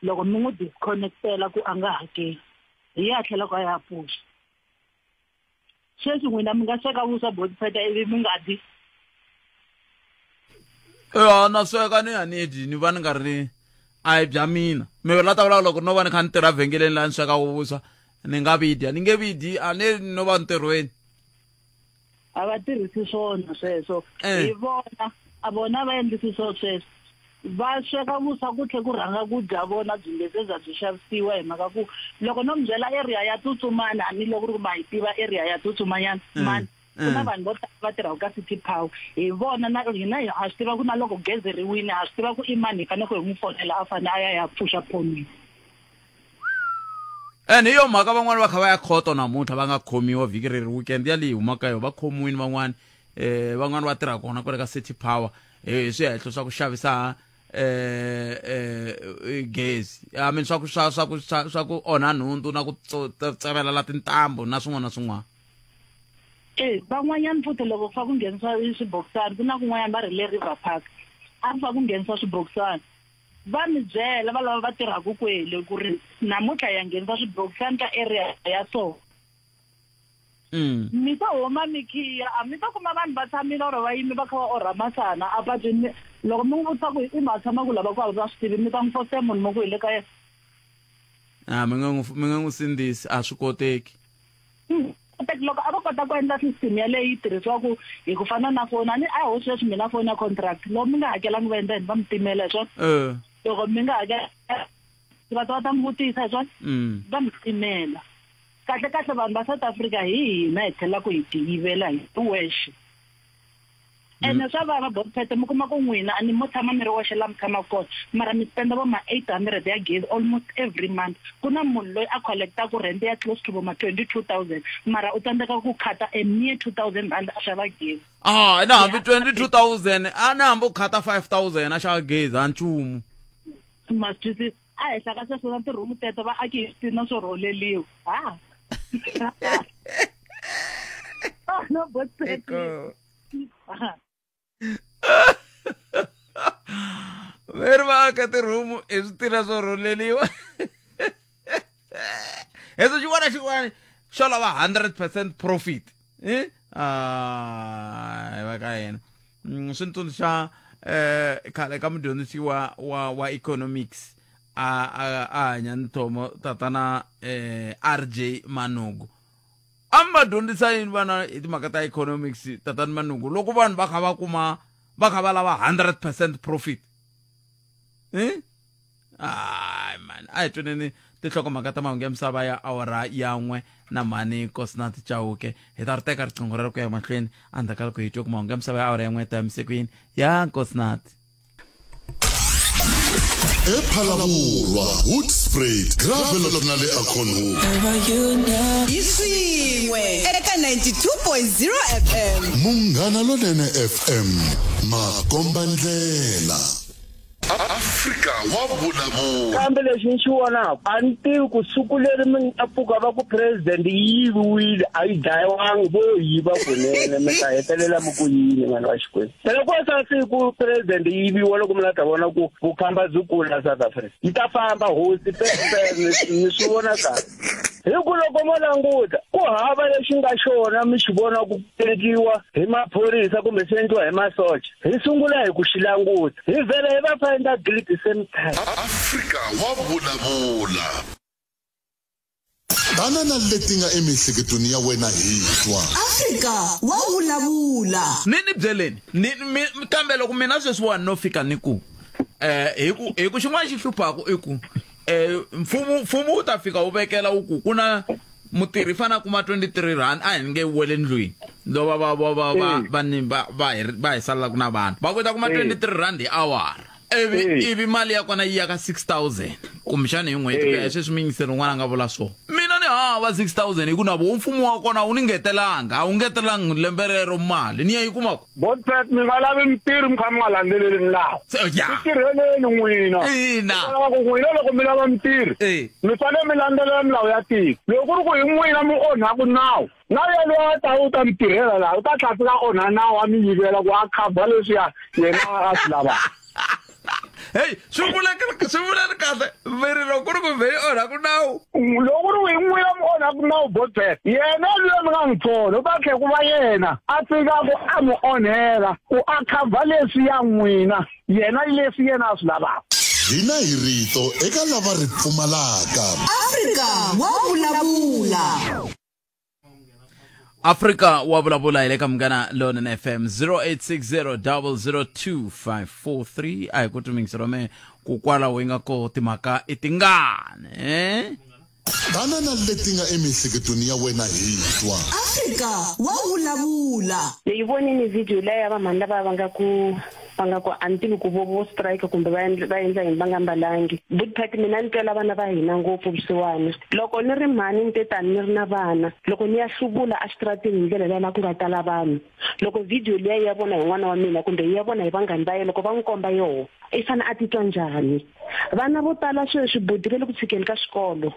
Loko mi n'wi disconnectela ku a nga hakeli, hi ya tlhela ku a ya pfuxa. Sweswi n'wina mi nga sweka vuswa botpete ivi mi nga dyi? Ya na sweka ni ya ni dyi, ni va ni nga ri a hi bya mina. Mi la ta vulavula loko no va ni kha ni tirha vhengeleni laha ni swekaka vuswa, ni nga vi dya, ni nge vi dyi, a ni no va ntirhweni. A va tirhisi swona sweswo. Hi vona a vona va endlisi swo sweswo, va sweka vuswa ku tlhe ku rhanga ku dya vona, byi nge se bya byi xavisiwa. Hi mhaka ku loko no mi byela area ya Tsutsumani, a ni loko ri ku ma yi tiva area ya Tsutsumanyana mani, ku na vanhu vo tala va tirhaka ka City Power. Hi vona na hina ha swi tiva ku na loko gezi ri wini, ha swi tiva ku i mani hi fanele ku hi n'wi fonela, a fanele a ya ya pfuxa phonini. And hi yo mhaka van'wani va kha va ya khoto namuntlha, va nga khomiwa vhiki reri, weekend ya leyi humaka yo va khomiwini van'wani. Van'wani va tirha kona kwale ka City Power hi swihehlo swa ku xavisa gezi, I mean swa ku swa swa ku swa ku onha nhundzu na ku tsevelela tintambu na swin'wana na swin'wana. E van'wanyana futhi loko fa ku nghenisiwa swibokisana, ku na kun'wanyana va ri le River Park, a ri fa ku nghenisiwa swibokisana, va mi byela va lava va tirhaka kwele ku ri namuntlha ya nghenisa swibokisana ka area ya so. Mi ta huma mi khiya, a mi ta kuma vanhu va tshamile or va yimi va kha va orha masana a patwini. Loko mi n'wi vutisa ku i ma tshama ku lava ku a va swi tivi, mi ta n'wi fose munhu mi ku hi le ka yena. A mi nga n'wi sindzisi, a swi koteki. Koteki. Loko a va kota ku endla system yaleyo yi tirhisiwaku hi ku fana na foni, a ni a ho sweswi mina foni ya contract, loko mi nga hakelangi va endla yini? Va mi timela, hi swona. Loko mi nga hakela va ta va ta mi vutisa, hi swona. Va mi timela. Kahle kahle vanhu va South Africa hi hina hi tlhela ku hi tiyivela hi wexe. Ene swa vava botpete, mi kuma ku n'wina a ni mo tshama mi ri wexe laha mi tshamaka kona, mara mi spenda vo ma 800 ya gezi almost every month. Ku na munhu loyi a collectaku rent ya close to vo ma 22 000, mara u tsandzeka ku khata a mere 2000 rand a xava gezi. Ah, na hambi 22 000, a na hambi u khata 5000 a xava gezi, a nchumu. Ma swi twisisa? A henhla ka sweswo na tirhumu teto vaaki hi swi na swo rholeliwa ha no botpete. Veri va aka tirhumu hi switina swo rholeliwa, heswo xin'wana na xin'wana xo lava 100% profit. Eh ah, va ka yena. Swi ni tsundzuxa khale ka mudyondzisi wa economics a hanya nthomo, tatana RJ Manugu. A mi va dyondzisa yini vana hi timhaka ta economics, tatani Manugu, loko vanhu va kha va kuma va kha va lava 100% profit? Eh ay man, a hi tweneni tinhlokomhaka ta mahungu ya misava ya awara ya 1 na mhani Nkosinathi Chauke. Hi ta ri teka riqingho rero ku ya mahlweni endzhaku ka loko hi twe ku mahungu ya misava ya awara ya 1 ta yimise ku yini ya Nkosinathi. Ephalavurwa, Hoedspruit, Gravelot na le Acornhoek. Hi swin'we eka 92.0 FM. Munghana Lonene FM, makombandlela. Afrika wa vulavula. Kambe lexi ni xi vonaka a ni tivi ku siku leri mi nga pfuka va ku president yi yiviwile a yi dlayiwangi vo yiva kunene mi ta hetelela mi ku yini n'wana wa Xikwembu. Phela ku sa siku president yi yiviwa loko mi la ta vona ku vukhamba byi kula South Africa yi ta famba hosi pepe ni swi vona kahle. Hi ku loko mo languta ku hava lexi nga xona mi xi vona ku endliwa hi maphorisa kumbe swi endliwa hi masocha hi sungula hi ku xi languta hi vhela hi va find guilty same time. Afrika wa vulavula. Tana na leti nga emiehleketweni ya wena hi twa. Afrika wa vulavula. Ni byeleni ni kambe loko mina sweswiwani no fika ni ku hi ku xin'wana xi hluphaka i ku mfumo wu ta fika wu vekela wu ku kuna mutirhi fana kuma 23 rand a hi nge wele ndlwini lova va va va va va va hi salela ku na vanhu va kota kuma 23 rand hi awara ivi mali ya kona yi ya ka 6000 kumbexana hi n'hweti ku ya sweswi miyingiseri un'wana a nga vula swona mina ni hava 6000 hi ku na vo mfumo wa kona wu ni ngetelanga a wu ngetelangi lembe rero mali ni ya yi kuma ku Botpet mi nga lavi mitirhi mi kha mi nga landzeleli milawu. Tirheleni n'wina. Ina. Ku n'wina loko mi lava mitirhi mi fanele mi landzelela milawu ya tiko. Loko ku ri ku hi n'wina mi onhaku nawu na yena a ta u ta mi tirhela laha u ta tlhela fika onha nawu a mi yivela ku a khavha leswiya yena a swi lavaka. Hey, swi vula kahle veri loko ku ri ku vheli onhaku nawu. Loko ku ri ku hi n'wina mi onhaku nawu Botpet yena luya mi nga n'wi thola u ta tlhela ku va yena a fika ku a mi onhela ku a khavha leswi ya n'wina yena leswi yena a swi lavaka. Hina hi rito eka lava ri pfumalaka. Afrika wa vulavula. Afrika wa vulavula hi le ka Munghana Lonene FM 0860002543 a hi ku tumingiselo me ku kwalaho yi nga ko timhaka i tingani Tana na leti nga emiehleketweni ya wena hi twa. Afrika wa vulavula. Ni yi vonile video leyi ya vamhani lava va nga ku a ni tivi ku vo strike kumbe va endla yini va nga mbalangi. Botpet mina ni twela vana va hina ngopfu vusiwana. Loko ni ri mhani ni te tani ni ri na vana loko ni ya hluvula exitratini hi ndlela leyi la ku nga tala vanhu loko video leyi ya vona hi n'wana wa mina kumbe yi ya vona hi vanghani va yena loko va n'wi komba yoho i fane a titwa njhani. Vana vo tala sweswi buti va le ku tshikeni ka xikolo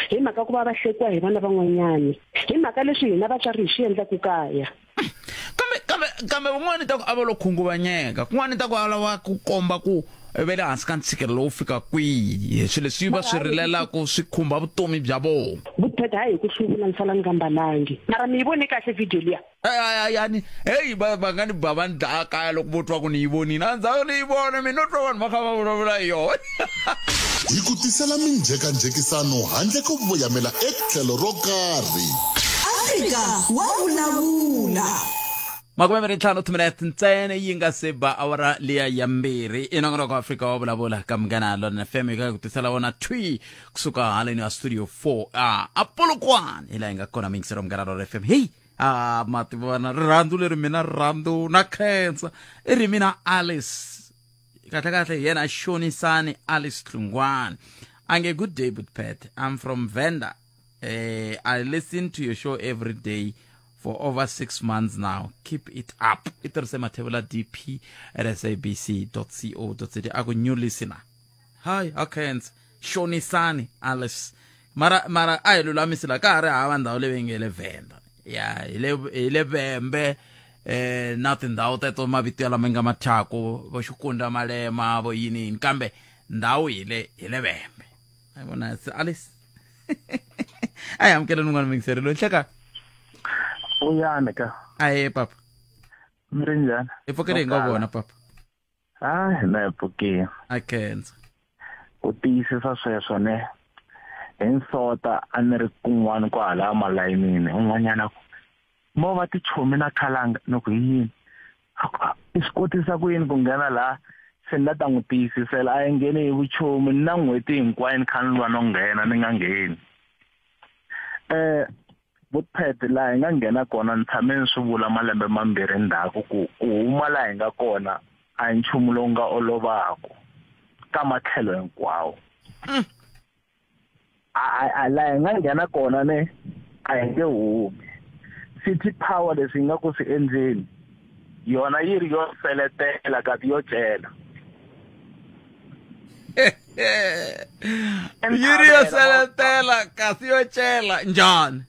hi mhaka ku va va hlekiwa hi vana van'wanyana hi mhaka leswi hina vatswari hi swi endlaku kaya. Kambe un'wana ta ku a va lo khunguvanyeka kun'wana ta ku a lava ku komba ku ve le hansi ka ntshikelelo lowu fika kwihi swilo leswi va swi rilelaka swi khumba vutomi bya vona. Botpet hayi hi ku hluvula ni sala ni nga mbalangi mara mi yi vone kahle video liya. Yani hey va nga ni ba va ni dlaya kaya loko vo twa ku ni yi vonile a ndzhaku ni yi vona mina no twa vanhu va kha va vulavula hi yona. Hi ku tisela minjhekanjhekisano handle ko voyamela etlhelo ro karhi. Afrika wa vulavula. 25 timinete ntsena yi nga se ba awara liya ya 2 i nongonoko Afrika wa vulavula ka Munghana Lonene FM hi ku tisela wona thwi kusuka haleni ya studio 4 a Polokwane hi laha hi nga kona miyingiselo Munghana Lonene FM. Hey mativana rirhandzu leri mina rirhandzu na khensa i ri mina Alice kahle kahle hi yena Xonisani Alice Hlungwani a nge good day Botpet I'm from Venda. I listen to your show every day for over 6 months now. Keep it up. I tirhise mathevula dp at sabc.co.za a ku new listener. Hi, okay. Xonisani Alice mara a hi lulamisi la ka ha ri hava ndhawu leyi nge le Venda ya hi le Vembe na tindhawu teto mavito ya lama nga mathyako vo Xikunda Malema vo yini yini kambe ndhawu hi le Vembe. A vona Alice a hi amukele nun'wana mingiseri loyi hleka. Uyani ka. Aye papa. Mi ri njhani? Hi pfukile hi nga vona papa. Hayi na hi pfukile. A khensa. Ku tiyisisa sweswo ne hi nsota a ni ri kun'wana kwahala malayinini un'wanyana ku mo va tichomi na khalanga ni ku hi yini i swi kotisa ku yini ku nghena laha se ni la ta n'wi tiyisisela a yi ngheni hi vuchomi na n'hweti hinkwayo ni kha ni lwa no nghena ni nga ngheni. Botpet laha hi nga nghena kona ni tshame ni swi vula malembe mambirhi ndzhaku ku huma laha hi nga kona a hi nchumu lowu nga olovaka ka matlhelo hinkwawo. A laha hi nga nghena kona ne a hi nge humi. City Power leswi hi nga ku swi endleni yona yi ri yo seletela kasi yo cela. Yi ri yo seletela kasi yo cela njhani?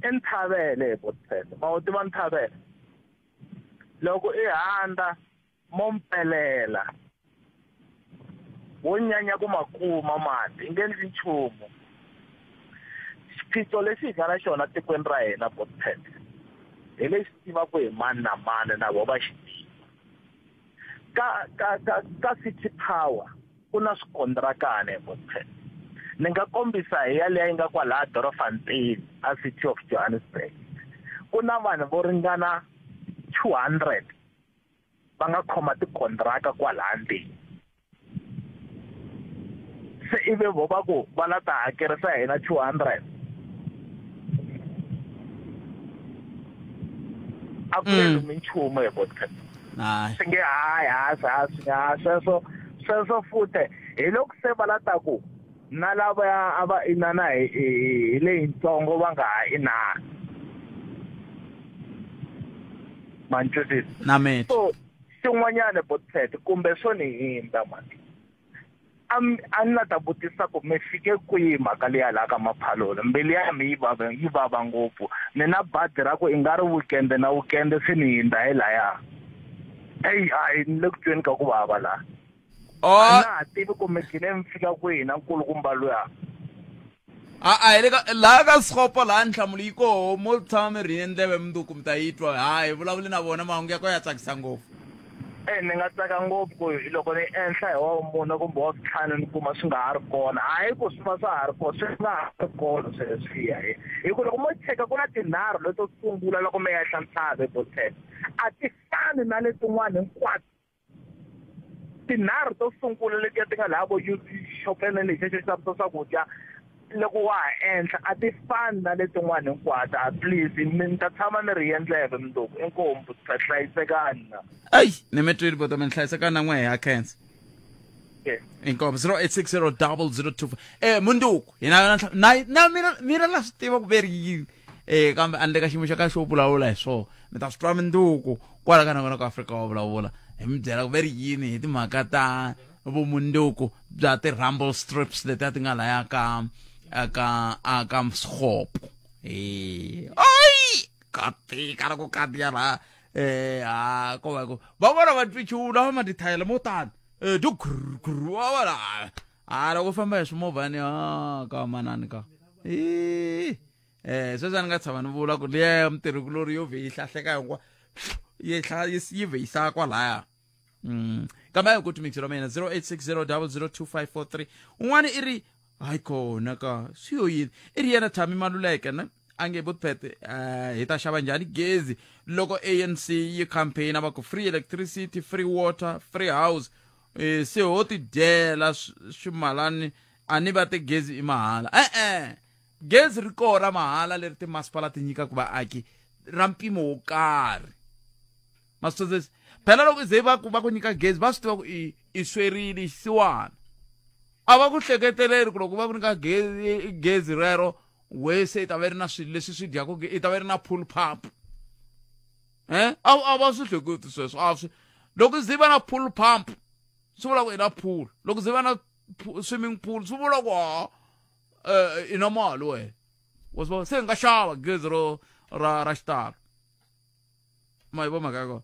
I nthavele botpet ma wu tiva nthavele loko i handa mo mpelela wo nyanya ku makuma mati i nge endli nchumu. Xiphiqo lexi hi nga na xona tikweni ra hina botpet hi lexi tivaka hi mani na mani na vo va xi tiva ka City Power ku na swikondirakani botpet. Ni nga kombisa hi yaleyo yi nga kwalaha Doornfontein a City of Johannesburg. Ku na vanhu vo ringana 200 va nga khoma tikondiraka kwalaha ndzeni. Se ivi vo va ku va la ta hakerisa hina 200. A ku lumi nchumu hi botpet. Swi nge hayi ha sweswo futhi hi loko se va la ta ku na lava a va inana hi leyitsongo va nga ha inani. Na mina. So xin'wanyana botpet kumbe swo ni hindza mani. A ni la ta vutisa ku mi fike kwihi mhaka leya laha ka Maphalolo. Mbilu ya mi yi vava ngopfu. Ni na badi ra ku i nga ri weekend na weekend swi ni hindza hi laya. Eyi hayi ni le ku tweni ka ku vava laha. A na ha tivi ku mi gcine mi fika kwihi na nkulukumba luya. A hi le ka laha ka Sikopo laha nhlamulo yi koho mo tshama mi rhiye ndleve mundzuku mi ta yi twa. Hayi vulavuli na vona mahungu ya ko ya tsakisa ngopfu. Ni nga tsaka ngopfu ku loko ni enhla hi wa mune kumbe wa ntlhanu ni kuma swi nga ha ri kona. Hayi ku swi va swa ha ri kona, swi nga ha ri kona sweswiya. Hi ku loko mo cheka ku na tinharhu leto sungula loko mi ehla ntshava botpet a ti fani na letin'wana hinkwato. Tinharhu to sungula letiya ti nga laha vo xopene lexi xo xavisa swakudya loko wa ha enhla a ti fani na letin'wana hinkwato. Please mi ta tshama ni ri endleve mundzuku. Inkomu hlayisekani na. Ai ni mi twile bota mi hlayisekani na n'we ya khensa. Inkomu 08600025 munduku hina na mina la swi tiva ku ve ri yini kambe a ni le ka xiyimo xa ka xo vulavula hi swona. Mi ta swi twa munduku kwala ka nakona ka Afrika wa vulavula hi mi byela ku ve ri yini hi timhaka ta vumunduku bya ti-rumble strips letiya ti nga laya ka ka Mshopo. Ai ka tika loko ka tiya laha ha ko va ku van'wana va twi nchumu lava ma tithayela mo tani du grr wa va la a loko famba hi swimovhani a ka manani ka sweswi a ni nga tshama ni vula ku liya mutirhikulori yo vhe yi hlahleka hinkwa yi vhe yisa kwalaya. Kambe a hi ku timixelo mina 0860002543 un'wana i ri hayi kona ka swi yo yini i ri yena Thami Maluleke ne a nge botpet hi ta xava njhani gezi loko ANC yi campaign va ku free electricity, free water, free house. Se ho ti dyela swimalani a ni va ti gezi i mahala. Gezi ri kona mahala leri timasipala ti nyikaka vaaki ra mpimo wo karhi. Maswi phela loko ze va ku nyika gezi va swi tiva ku i swerile xisiwana. A va ku hleketeleri ku loko va ku nyika gezi rero we se i ta va ri na swilo leswi swi dyaka i ta va ri na pool pump. A va swi hleketi sweswo a swi loko ze va na pool pump swi vula ku i na pool, loko ze va na swimming pool swi vula ku i na mali wena. Wa swi vona se nga xava gezi ro ra xitalo. Ma yi vo mhaka ya kona.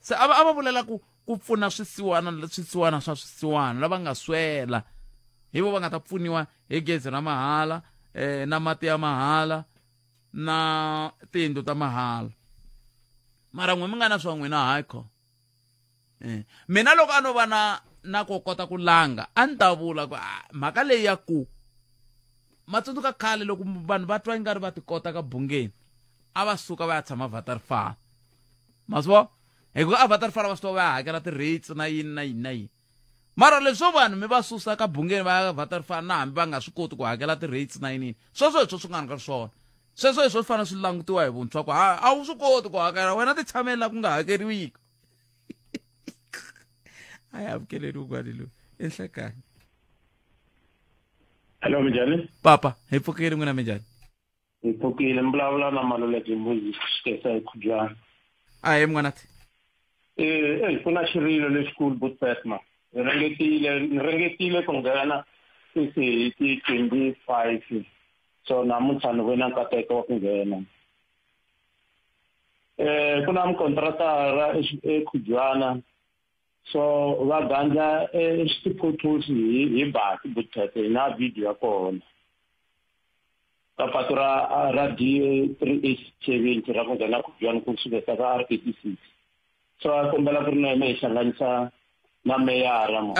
Se a va vulela ku pfuna swisiwana swa swisiwana lava nga swela hi vo va nga ta pfuniwa hi gezi ra mahala na mati ya mahala na tiyindlu ta mahala. Mara n'we mi nga na swa n'wina hayi kho. Mina loko a no va na ku kota ku langa a ni ta vula ku mhaka leyi ya ku matsundzuka khale loko vanhu va twa ingari va ti kota ka bungeni a va suka va ya tshama Vaterfala. Ma swi vona? Hikuva a Vaterfala va swi tiva va ya hakela ti-rates na yini na yini na yini. Mara leswo vanhu mi va susa ka bungeni va ya Vaterfala na hambi va nga swi koti ku hakela ti-rates na yini. Sweswo hi swo swi nga ri swona. Sweswo hi swo swi fanele swi langutiwa hi vuntshwa ku a wu swi koti ku hakela wena ti tshamela ku nga hakeriwiki. A yi amukeleli un'wana loyi enhlekani. Hello, minjhani? Papa, hi pfukile n'wina minjhani? Hi pfukile, mi vulavula na Maluleke Moses Xikesa hi Khubyana. Ahee munghana. Ku na xirilo lexikulu Botpet ma. Ni ringetile ni ringetile ku nghena sisi hi ti 25 so namuntlha ni ve na nkateko wa ku nghena. Ku na mukontratara eKhujwana so va gandla ti-potholes hi baki butete na video ya kona ka patu ra ra D 387 ra ku nghena Khujwana ku suketa ka R 86 so a kombela ku ri na yena hi hlanganisa na meyara mo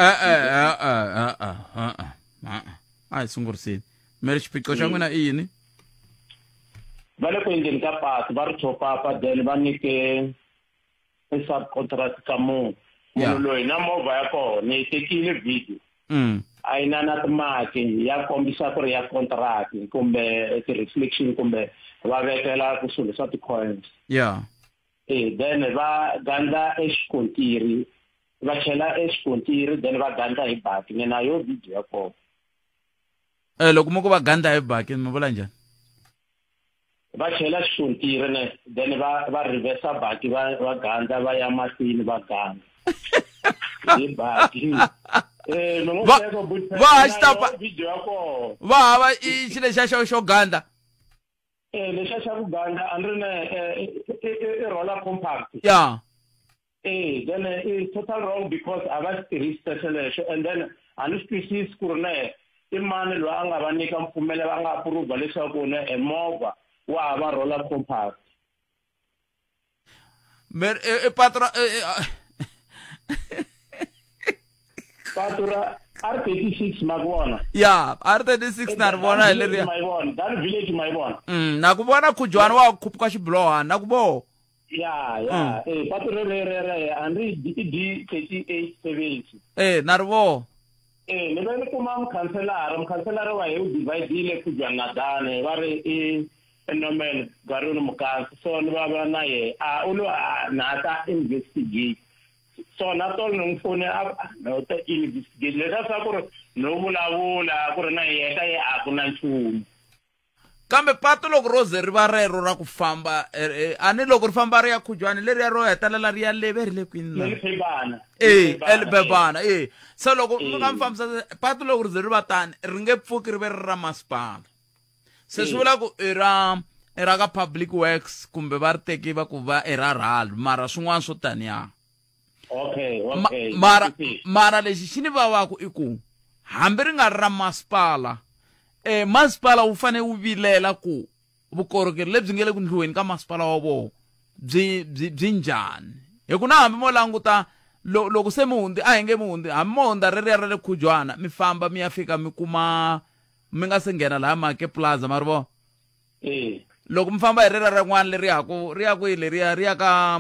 a hi sungurisini mi ri xiphiqo xa n'wina i yini va le ku endleni ka patu va ri top-upa then va nyike i subcontract ka munhu munhu loyi na movha ya kona ni yi tekile video a yi na na timaki ya kombisa ku ri ya contract kumbe ti-reflection kumbe va vekela ku swilo swa ti-coins yeah eh then va gandla exikontiri va chela exikontiri then va gandla hi baki ni na yo video ya kona eh loko mo ku va gandla hi baki mi vula njhani va chela xikontiri ne then va va reversa baki va va gandla va ya mahlweni va gandla hi baki eh no Va- va va ha xitapa video ya kona va hava i xilo lexiya xo xo gandla eh lexiya xa ku gandla a ni ri ne i roller compact ya eh then it's total wrong because a va xi tirhisi xexelexo and then a ni swi twisisi ku ri ne i mani loyi a nga va nyika mpfumelelo a nga approve leswaku ne e movha wa hava roller compact mer i patu ra patu ra R36 ma ku vona ya R36 na ri vona hi leriya ma yi vona that village ma yi vona na ku vona khujwana wa khuphuka xibulohana na ku vona ya ya eh patu re re re re a ni ri i D 3870 eh na ri vona eh ni ve ni kuma mukhanselara mukhanselara wa hi u dividile khujwana na dane va ri i Norman Garuni Mukasa so ni vulavula na yehe a u lo a na ta investigate so na tolo ni n'wi fone a no ta investigate leswi swa ku ri no vulavula ku ri na yehe ka ye a ku na nchumu kambe patu loko ro ze ri va rero ra ku famba a ni loko ri famba ri ya khujwani leriya ro hetelela ri ya le ve ri le kwini na Elibebana e elibebana e se loko mi nga mi fambisa patu loko ri ze ri va tani ri nge pfuki ri ve ri ra masipala se swi vula ku i ra i ra ka public works kumbe va ri teki va ku va i ra rhal mara swin'wana swo taniya okay okay mara mara lexi xi ni vavaku i ku hambi ri nga ri ra masipala eh masipala wu fanele wu vilela ku vukorhokeri lebyi nge le ku ndliweni ka masipala wa vona byi byi byi njhani hi ku na hambi mo languta loko se mi hundzi a hi nge mi hundzi hambi mo hundza reriya ra le khujwana mi famba mi ya fika mi kuma mi nga se nghena laha make plaza ma ri vona eh loko mi famba hi rera rin'wana leri yaku ri ya kwihi leriya ri ya ka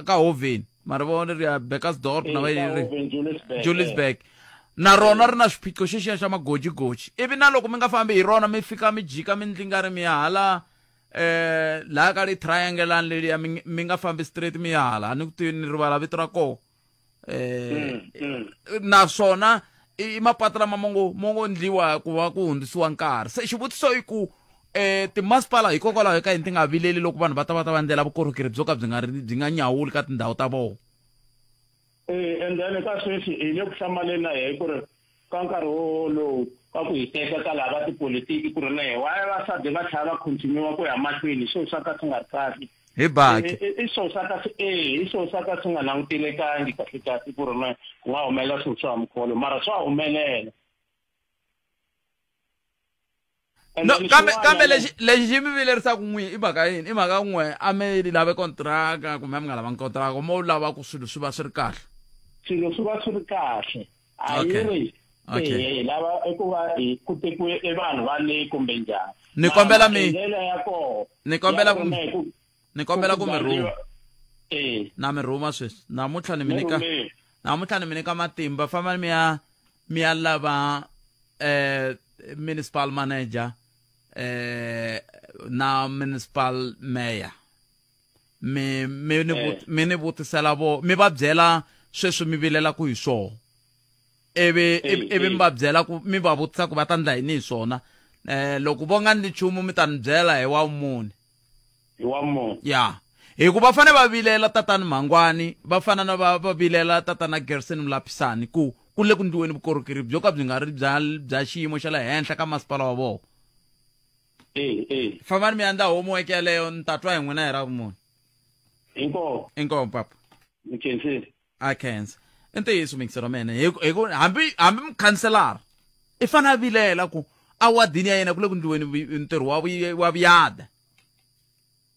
ka hoveni ma ri vona leri ya Bekkersdorp na va ri Juliusburg na rona ri na xiphiqo xexiya xa magojigoji ivi na loko mi nga fambi hi rona mi fika mi jika mi ndlingari mi ya hala eh laha ka ri triangle leriya mi nga fambi straight mi ya hala a ni ku tivi ni rivala vito ra kona eh naswona i mapatu lama mo ngo mo ngo ndliwa ku va ku hundzisiwa nkarhi se xivutiso i ku eh timasipala hikokwalaho ka yini ti nga vileli loko vanhu va ta va ta va ndlela vukorhokeri byo ka byi nga ri byi nga nyawuli ka tindhawu ta vona eh and then ka sweswi hi le ku hlamaleni na hehe ku ri ka nkarhi wolowu ka ku hiteka ka lava tipolitiki ku ri na hehe why va sade va tlhela va continue ku ya mahlweni swilo swa ka swi nga ri kahle hi baki i swilo swa ka swi e i swilo swa ka swi nga langutelekangi kahle kahle ku ri na ku nga humelela swilo swa mkholo mara swa humelela no kambe kambe lexi lexi xi mi vilerisaka n'wi i mhaka yini i mhaka n'we a mi lave kontraka kumbe a mi nga lavangi kontraka mo lava ku swilo swi va swi ri kahle swilo swi va swi ri kahle a yi ri okay hi lava i ku va hi ku tekiwe e vanhu va le kumbe njhani ni kombela mi ndlela ya kona ni kombela ku ni kombela ku mi rhuma eh na mi rhuma sweswi namuntlha ni mi nyika namuntlha ni mi nyika matimba famba mi ya mi ya lava eh municipal manager eh na municipal mayor mi mi ni mi ni vutisela vo mi va byela sweswi mi vilela ku hi swona ivi ivi mi va byela ku mi va vutisa ku va ta ndla yini hi swona eh loko vo nga ndli nchumu mi ta ni byela hi wa mune hi wa mune ya hikuva va fanele va vilela tatani mhangwani va fana na va va vilela tatana Gerson Mulapisani ku ku le ku ndliweni vukorhokeri byo ka byi nga ri bya xiyimo xa le henhla ka masipala wa vona. Fambani mi ya endla homework yaleyo, ni ta twa hi n'wina hi Ravumune. Inkomu. Inkomu papa. Ni khensile. A khensa. I ntiyiso mixero mene hi ku hambi mukhanselara i fanele a vilela ku a wadini ya yena ku le ku ndliweni ntirho wa vuyada.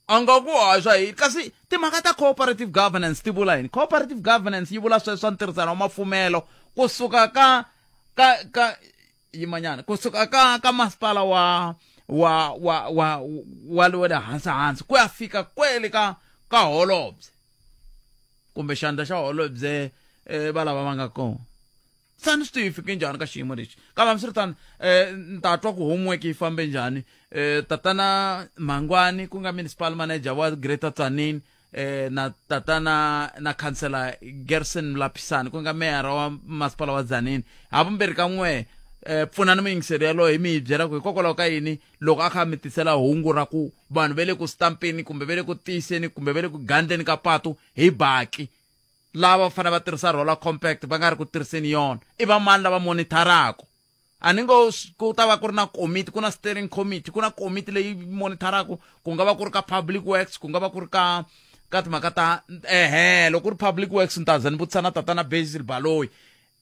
A nga ku haxa hi kasi timhaka ta cooperative governance ti vula yini? Cooperative governance yi vula sweswo swa ntirhisano wa mafumelo kusuka ka ka ka yimanyana kusuka ka masipala wa wa wa wa wa le hansi hansi ku ya fika kwele ka holobye kumbe xandla xa holobye va lava va nga kona. Sani swi tivi fike njhani ka xiyimo lexi? Kambe hambiswiritano ni ta twa ku homework yi fambe njhani. Tatana Mangwani ku nga municipal manager wa Greater Tzaneen, na tatana na councillor Gerson Mlapisani ku nga mayor wa masipala wa Tzaneen, havumbirhi ka n'we pfunani muyingiseri yaloye hi mi hi byela ku hikokwalaho ka yini loko a kha a mi tisela hungu ra ku vanhu va le ku stampeni kumbe va le ku tiyiseni kumbe va le ku gandleni ka patu hi baki, lava fanele va tirhisa roller compact va nga ri ku tirhiseni yona, i va mani lava monitoraka? A ni ngo ku ta va ku ri na committee, ku na steering committee, ku na committee leyi monitoraka, ku nga va ku ri ka public works, ku nga va ku ri ka timhaka ta loko ku ri public works ni ta za ni vutisa na tatana Basil Baloyi.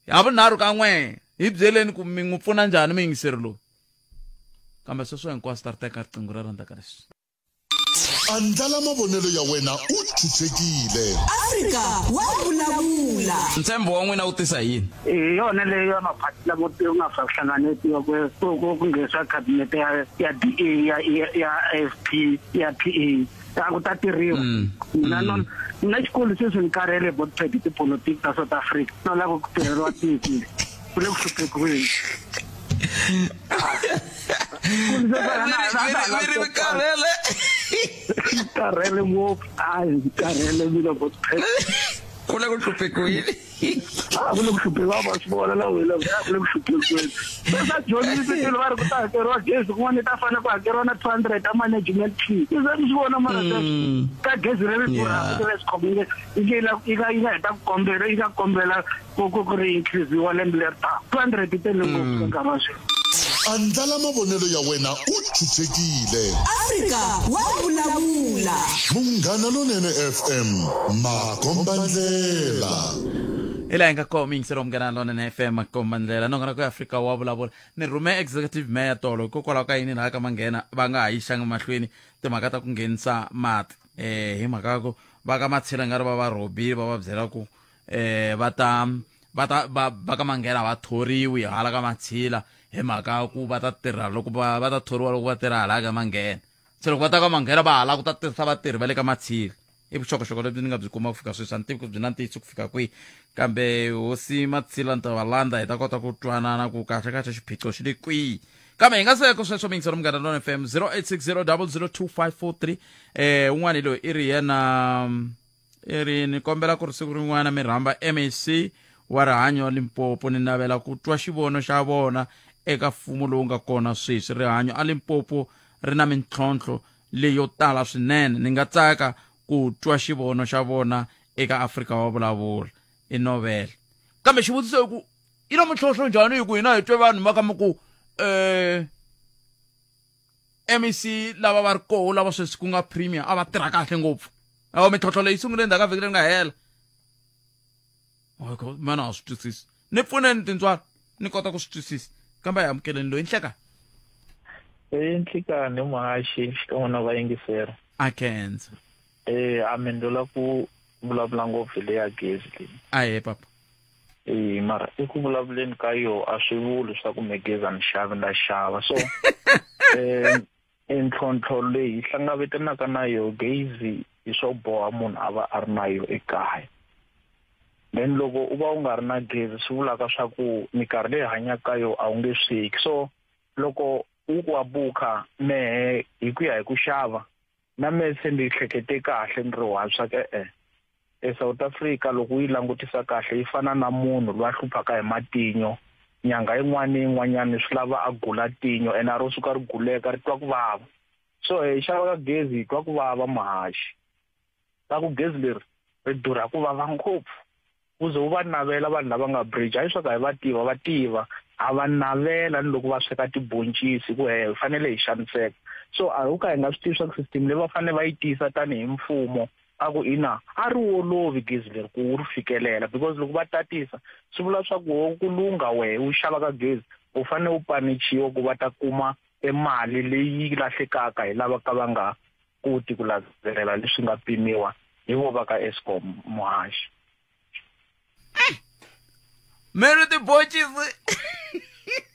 Havunharhu ka n'we hi byeleni ku mi n'wi pfuna njhani muyingiseri loyi. Kambe sweswo hinkwaswo ta ri teka riqingho ra rhandza ka leswi. Andlala mavonelo ya wena u chuchekile. Afrika wa vulavula. Ntshembo wa n'wina wu tisa yini? Hi yona leyi ya maphati lamo nga swa hlanganetiwa ku nghenisa cabinet ya DA ya AFP ya PA. A ku ta tirhiwa. Mina xikolo sweswi ni karhele botpet tipolotiki ta South Africa. Na lava ku tirheriwa tiko. Ku le ku hluphekiweni. Karhele ngopfu. Hayi, karhele mina botpet. Ku le ku hluphekiweni. A ku le ku hluphekiwa va swi vona la wena, ku le ku hluphekiweni. Swa dyondzisi va ri ku ta hakeriwa gezi kun'wana ta fanele ku hakeriwa na 200 ta management fee. I za mi swi vona mara ka gezi leri durhaka ku le swikhomile yi nga heta ku kombela yi nga kombela ku ri increase-iwa lembe leri taka. 200 ti tele ngopfu ka nkarhi wa sweswi. Andlala mavonelo ya wena u chuchekile. Afrika wa vulavula. Munghana Lonene FM makombandlela. Hi laha hi nga kona muyingiseri wa Munghana Lonene FM makombandlela. Nongonoko ya Afrika wa vulavula. Ni rhume executive mayor tolo hikokwalaho ka yini laha ka Manghena va nga ha yixangi mahlweni timhaka ta ku nghenisa mati. Hi mhaka ya ku va ka Matshela nga ri va va rhobile va va byela ku va ta va ka Manghena va thoriwi hala ka Matshila hi mhaka ya ku va ta tirha loko va ta thoriwa loko va tirha hala ka Manghena. Se loko va ta ka Manghena va hala ku ta tirhisa vatirhi va le ka Matshila. I vuxokoxoko lebyi ni nga byi kuma ku fika sweswi, a ni tivi ku byi na ntiyiso ku fika kwihi, kambe hosi Matshila ni ta va landza hi ta kota ku twanana ku kahle kahle xiphiqo xi le kwihi. Kambe hi nga se ku sweswo muyingiseri Munghana Lonene FM 0860002543. Un'wana hi loyi i ri yena i ri ni kombela ku ri siku rin'wana mi rhamba MEC wa rihanyo wa Limpopo, ni navela ku twa xivono xa vona eka mfumo lowu nga kona sweswi. Rihanyo a Limpopo ri na mintlhontlho leyo tala swinene, ni nga tsaka ku twa xivono xa vona eka Afrika wa vulavula. I novela. Kambe xivutiso i ku yi na mintlhontlho njhani hi ku hina hi twe vanhu va ka mi ku MEC lava va ri koho lava sweswi ku nga premier a va tirha kahle ngopfu. Awa mintlhontlho leyi sungule endzhaku ka vhiki leri nga hela. Mana a swi twisisi. Ni pfuneni tintswalo ni kota ku swi twisisa. Kambe a hi amukeleni loyi nhleka. Nhlikani muhaxi xikan'we na vayingiseri. A khensa. A mi ndlula ku vulavula ngopfu leyi ya gezi leyi. Ahee papa. Mara eku vulavuleni ka yo a swi vuli swa ku me gezi a ni xavi nda xava. So ntlhontlho leyi hi hlangavetanaka na yo gezi hi swo boha munhu a va a ri na yo ekaya. Then loko u va u nga ri na gezi swi vulaka swa ku minkarhi leyi hanyaka ka yo a wu nge sweki. So loko u ku wa bukha mehe hi ku ya hi ku xava na mehe se ndzi hlekete kahle ni ri one swa ku e-e. E South Africa loko u yi langutisa kahle yi fana na munhu loyi a hluphaka hi matinyo, nyanga yin'wana ni yin'wanyana swi lava a gula tinyo ene a ro suka ri guleka ri twa ku vava. So hi xava ka gezi hi twa ku vava muhaxi. Va ku gezi leri ri durha ku vava ngopfu. Wu ze wu va navela vanhu lava nga bridge hayi swa ku a hi va tiva va tiva ha va navela ni loko va sweka tiboncisi ku he hi fanele hi xaniseka so a ho ka hi nga swi tivi swa ku system leyi va fanele va yi tisa tanihi mfumo a ku ina a ri wolovi gezi leri ku wu ri fikelela because loko va tatisa swi vula swa ku wo ku lungha wehe u xavaka gezi u fanele u panichiwa ku va ta kuma e mali leyi lahlekaka hi lava ka va nga koti ku landzelela leswi nga pimiwa hi vo va ka Eskom muhaxi. Mary tiboncisi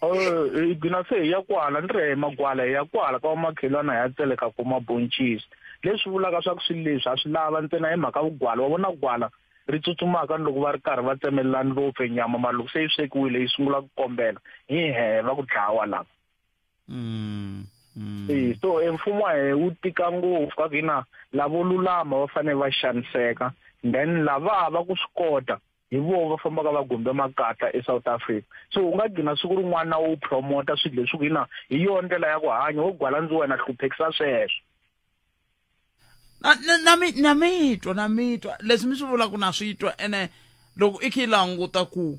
hi gcina se hi ya kwala ni ri he magwala hi ya kwala ka vamakhelwana hi ya tseleka ko maboncisi leswi vulaka swa ku swilo leswi a swi lava ntsena hi mhaka vugwala wa vona gwala ri tsutsumaka ni loko va ri karhi va tsemelelani ro pfe nyama mara loko se yi swekiwile yi sungula ku kombela hi he va ku dlawa lava E so e mfumo wa hina wu tika ngopfu ka ku ina lavo lulama va fanele va xaniseka then lava va ku swi kota hi voho va fambaka va gumbe makatla eSouth Africa so u nga gcina siku rin'wana wu promota swilo leswi ku ina hi yona ndlela ya ku hanya wo gwala ndzi wena hluphekisa sweswo na na na mi na mi twa na mi twa leswi mi swi vulaka na swi twa ene loko i kha i languta ku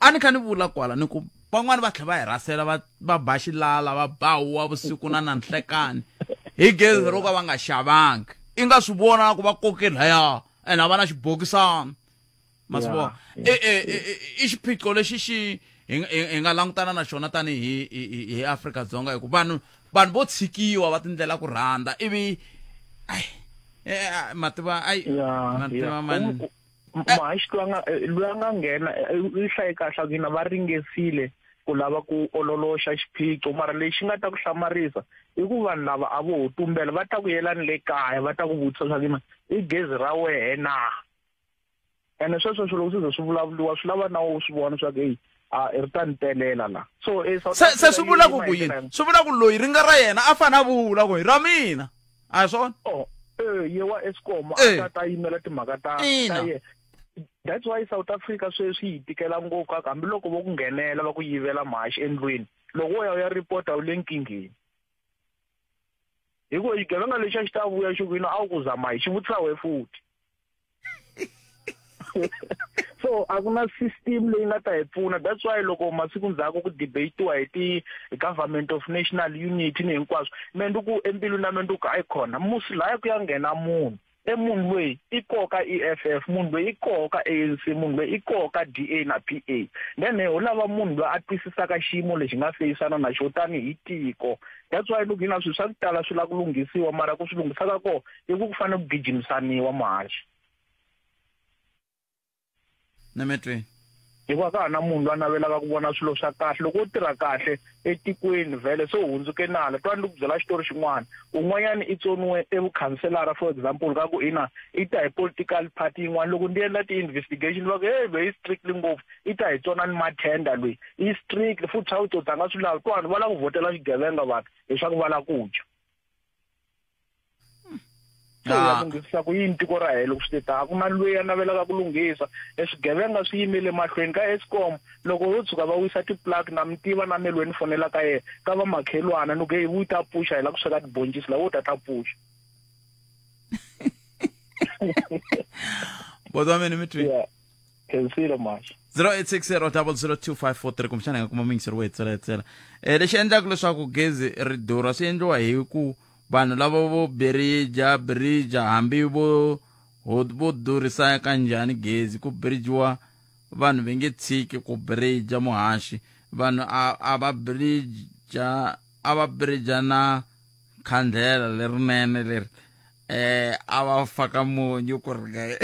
a ni kha ni vula kwala ni ku van'wani va tlhela va hi rhasela va va ba xilala va ba huwa vusiku na na nhlekani hi gezi ro ka va nga xavangi i nga swi vona na ku va koke laya ene a va na xibokisana ma swi vona i xiphiqo lexi xi hi nga langutana na xona tanihi hi Afrika-Dzonga hi ku vanhu vanhu vo tshikiwa va tindlela ku rhandza ivi ai mativa ai mativa mani muhaxi loyi a nga loyi a nga nghena i hlaye kahle ku yina va ringesile ku lava ku ololoxa xiphiqo mara lexi nga ta ku hlamarisa i ku vanhu lava a vo ho tumbela va ta ku yelani le kaya va ta ku vutisa swa ku yina i gezi ra wehe na ene sweswo swilo loko swi ze swi vulavuriwa swi lava na u swi vona swa ku eyi a ri ta ni telela la so e se se swi vula ku ku yini swi vula ku loyi ri nga ra yena a fane a vula ku hi ra mina a hi swona oh eh ye wa Eskom a ta ta yimela timhaka ta ta yena that's why South Africa sweswi yi tikela ngopfu hambiloko vo ku nghenela va ku yivela mhaxi endlwini loko wo ya u ya report-a u le nkingheni hikuva xigevenga lexi a xi ta vuya xi ku yini a wu ku zama hi xi vutisa we futhi so a ku na system leyi nga ta hi pfuna that's why loko masiku ndzhaku ku debatiwa hi ti-government of national unity ni hinkwaswo me ndi ku embilwini ya me ndi ku hayi khona musi laya ku ya nghena munhu e munhu loyi i koka EFF munhu loyi i koka ANC munhu loyi i koka DA na PA then ho lava munhu loyi a twisisaka xiyimo lexi nga feyisana na xo tanihi tiko that's why loko hina swilo swa ku tala swi lava ku lunghisiwa mara ku swi lunghisa ka kona i ku ku fanele ku gijimisaniwa muhaxi Nemetweni. Hikuva ka ha na munhu loyi a navelaka ku vona swilo swa kahle. Loko wo tirha kahle etikweni vhele se u hundzuke nala. Twana ni ku byela xitori xin'wana. Un'wanyana i tsoniwe e vukhanselara for example ka ku ina i ta hi political party yin'wana. Loko ndi endla ti-investigation va ku heyi loyi i strictly ngopfu i ta hi tsona ni ma-tender loyi i strictly futhi swa vutsotsi a nga swi lavi. Vanhu va lava ku vhotela swigevenga vanhu leswaku va lava ku dya. Se ya lunghisa ku yini tiko ra helo loko swi te ta a ku na loyi a navelaka ku lunghisa e swigevenga swi yimele mahlweni ka Eskom loko yo tshuka va wisa ti-plug na mi tiva na me loyi ni fonela ka yena ka va makhelwana ni ku heyi vuyi ta pfuxa hi la ku sweka tiboncisi la wo ta ta pfuxa Bota wa mina mi twi. Yeah. Khensile mhaxi. 0860002543 kumbexana hi nga kuma muyingiseri wo hi tsela hi tsela um lexi endlaka leswaku gezi ri durha swi endliwa hi ku vanhu lava vo birija birija hambi vo vo durhisa kanjhani gezi ku birijiwa vanhu va nge tshiki ku birija muhaxi vanhu a a va birija a va birija na khandlhela lerinene leri eh a va faka munyu ku ri nga eh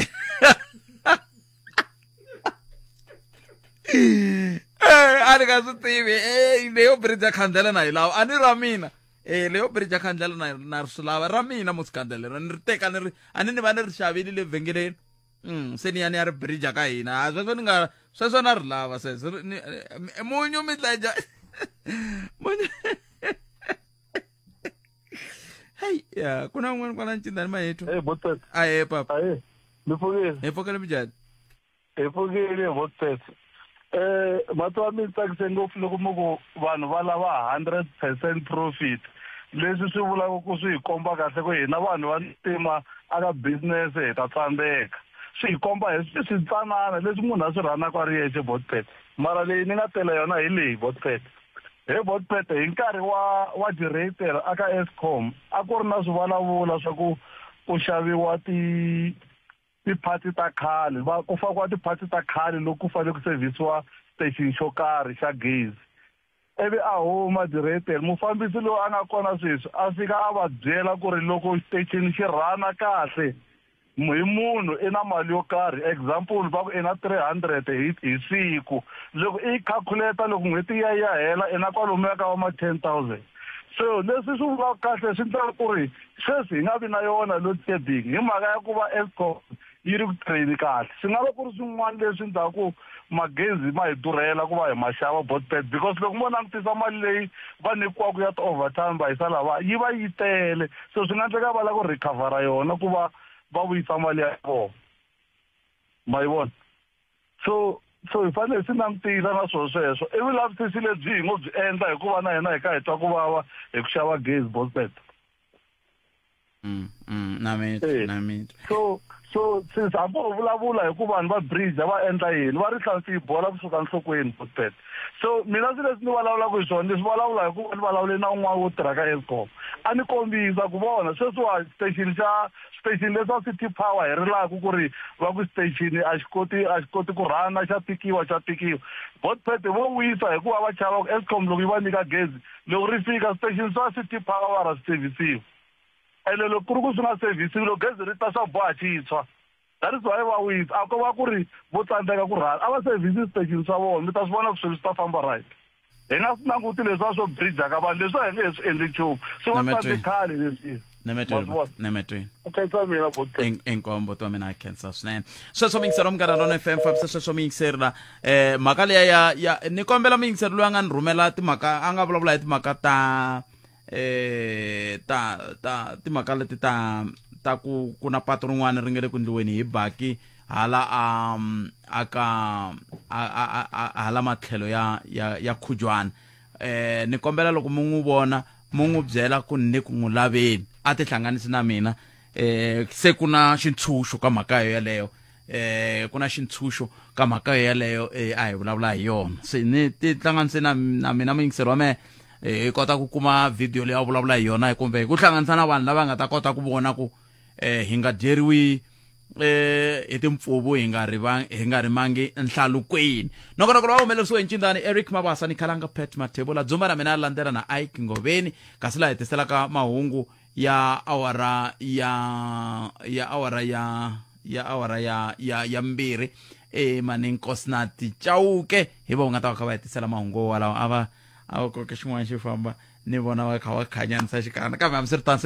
a ni nga swi tivi eh leyo bridge khandlela na yi lava a ni ra mina eh leyo bridge khandlela na na ri swi lava ra mina musi khandlela ni ri teka ni ri a ni ni va ni ri xavile le vhengeleni se ni ya ni ya ri bridge ka hina a sweswo ni nga sweswo na ri lava sweswo munyu mi dlaja munyu hey ya ku na un'wana kwala ncindani mahethu hey botset ahe papa ahe mi pfukile hi pfukile minjhani hi pfukile botset eh mati wa mi tsakise ngopfu loko mi ku vanhu va lava 100% profit leswi swi vulaka ku swi hi komba kahle ku hina vanhu va ntima aka business hi ta tsandzeka. swi hi komba hi swi switsanana leswi munhu a swi rhanaka a ri yexe botpet mara leyi ni nga tela yona hi leyi botpet he botpet hi nkarhi wa wa director aka Eskom a ku ri na swivulavula swa ku ku xaviwa ti tiphati ta khale va ku fakiwa tiphati ta khale loko ku fanele ku sevhisiwa station xo karhi xa gezi ivi a huma director mufambisi loyi a nga kona sweswi a fika a va byela ku ri loko xitechini xi rhana kahle hi munhu i na mali yo karhi example va ku i na 300 hi hi siku loko i calculate loko n'hweti ya ya hela i na kwalomuya ka va ma 10000 so leswi swi vulaka kahle swi endla ku ri sweswi hi nga vi na yona load shedding hi mhaka ya ku va Eskom yi ri ku tirheni kahle swi nga va ku ri swin'wana leswi endlaku magezi ma hi durhela ku va hi ma xava botpet because loko mo langutisa mali leyi va nyikiwaka ya ti-overtime va yisa lava yi va yi tele so swi nga endleka va lava ku recovera yona ku va va vuyisa mali ya vona ma yi vona so so hi fanele hi swi langutisa na swona sweswo i vulavisisi lebyi hi ngo byi endla hikuva na hina hi ka hi twa ku vava hi ku xava gezi botpet na mina na mina so so since hambi ho vulavula hi ku vanhu va bridge va endla yini va ri hlansi yi bola kusuka nhlokweni botpet so mina swi leswi ni vulavulaka hi swona leswi vulavula hi ku ni vulavule na un'wana wo tirha ka Eskom a ni kombisa ku vona sweswiwa station xa station leswa city power hi rilaka ku ri va ku station a xi koti a xi koti ku rhana xa tikiwa xa tikiwa botpet vo wisa hikuva va chava ku Eskom loko yi va nyika gezi loko ri fika station swa city power va ra swi sevhisiwa ene loko ku ri ku swi nga sevhisiwi loko gezi ri ta swa boha xi tshwa that is why va wisa a ko va ku ri vo tsandzeka ku rhana a va sevhisi station swa vona mi ta swi vona ku swilo swi ta famba right hi nga swi languti leswiya swo bridge ka vanhu leswiya hi nge he swi endli nchumu swi va tsandze khale leswiya nemetweni khensa mina botpet inkombo to mina khensa swinene sweswo miyingiseri wa Munghana Lona FM fambisa sweswo miyingiseri la mhaka leya ya ya ni kombela miyingiseri loyi a nga ni rhumela timhaka a nga vulavula hi timhaka ta ta ta timhaka leti ta ta ku ku na patu rin'wana ri nga le ku ndliweni hi baki hala a aka hala matlhelo ya ya ya khujwana ni kombela loko mu n'wi vona mu n'wi byela ku ni ku n'wi laveni a tihlanganisi na mina se ku na xintshunxo ka mhaka yeleyo ku na xintshunxo ka mhaka yeleyo a hi vulavula hi yona se ni tihlanganise na na mina muyingiseri wa mehe hi kota ku kuma video leyi a vulavula hi yona kumbe hi ku hlanganisa na vanhu lava nga ta kota ku vona ku hi nga dyeriwi hi timpfuvu hi nga ri hi nga rimangi nhlalukweni nongonoko lowu humelerisiwe hi ncindani Eric Mabasa ni Khalanga Pat Mathebula dzumba na mina landzela na Ike Ngoveni kasi laha hi tiselaka mahungu ya awara ya ya awara ya ya awara ya ya ya mbirhi emani Nkosinathi Chauke hi va u nga ta va kha va hetisela mahungu walawo a va a va koke xin'wana xi famba ni vona va kha va khanyanisa xikandza kambe hambiswiritano.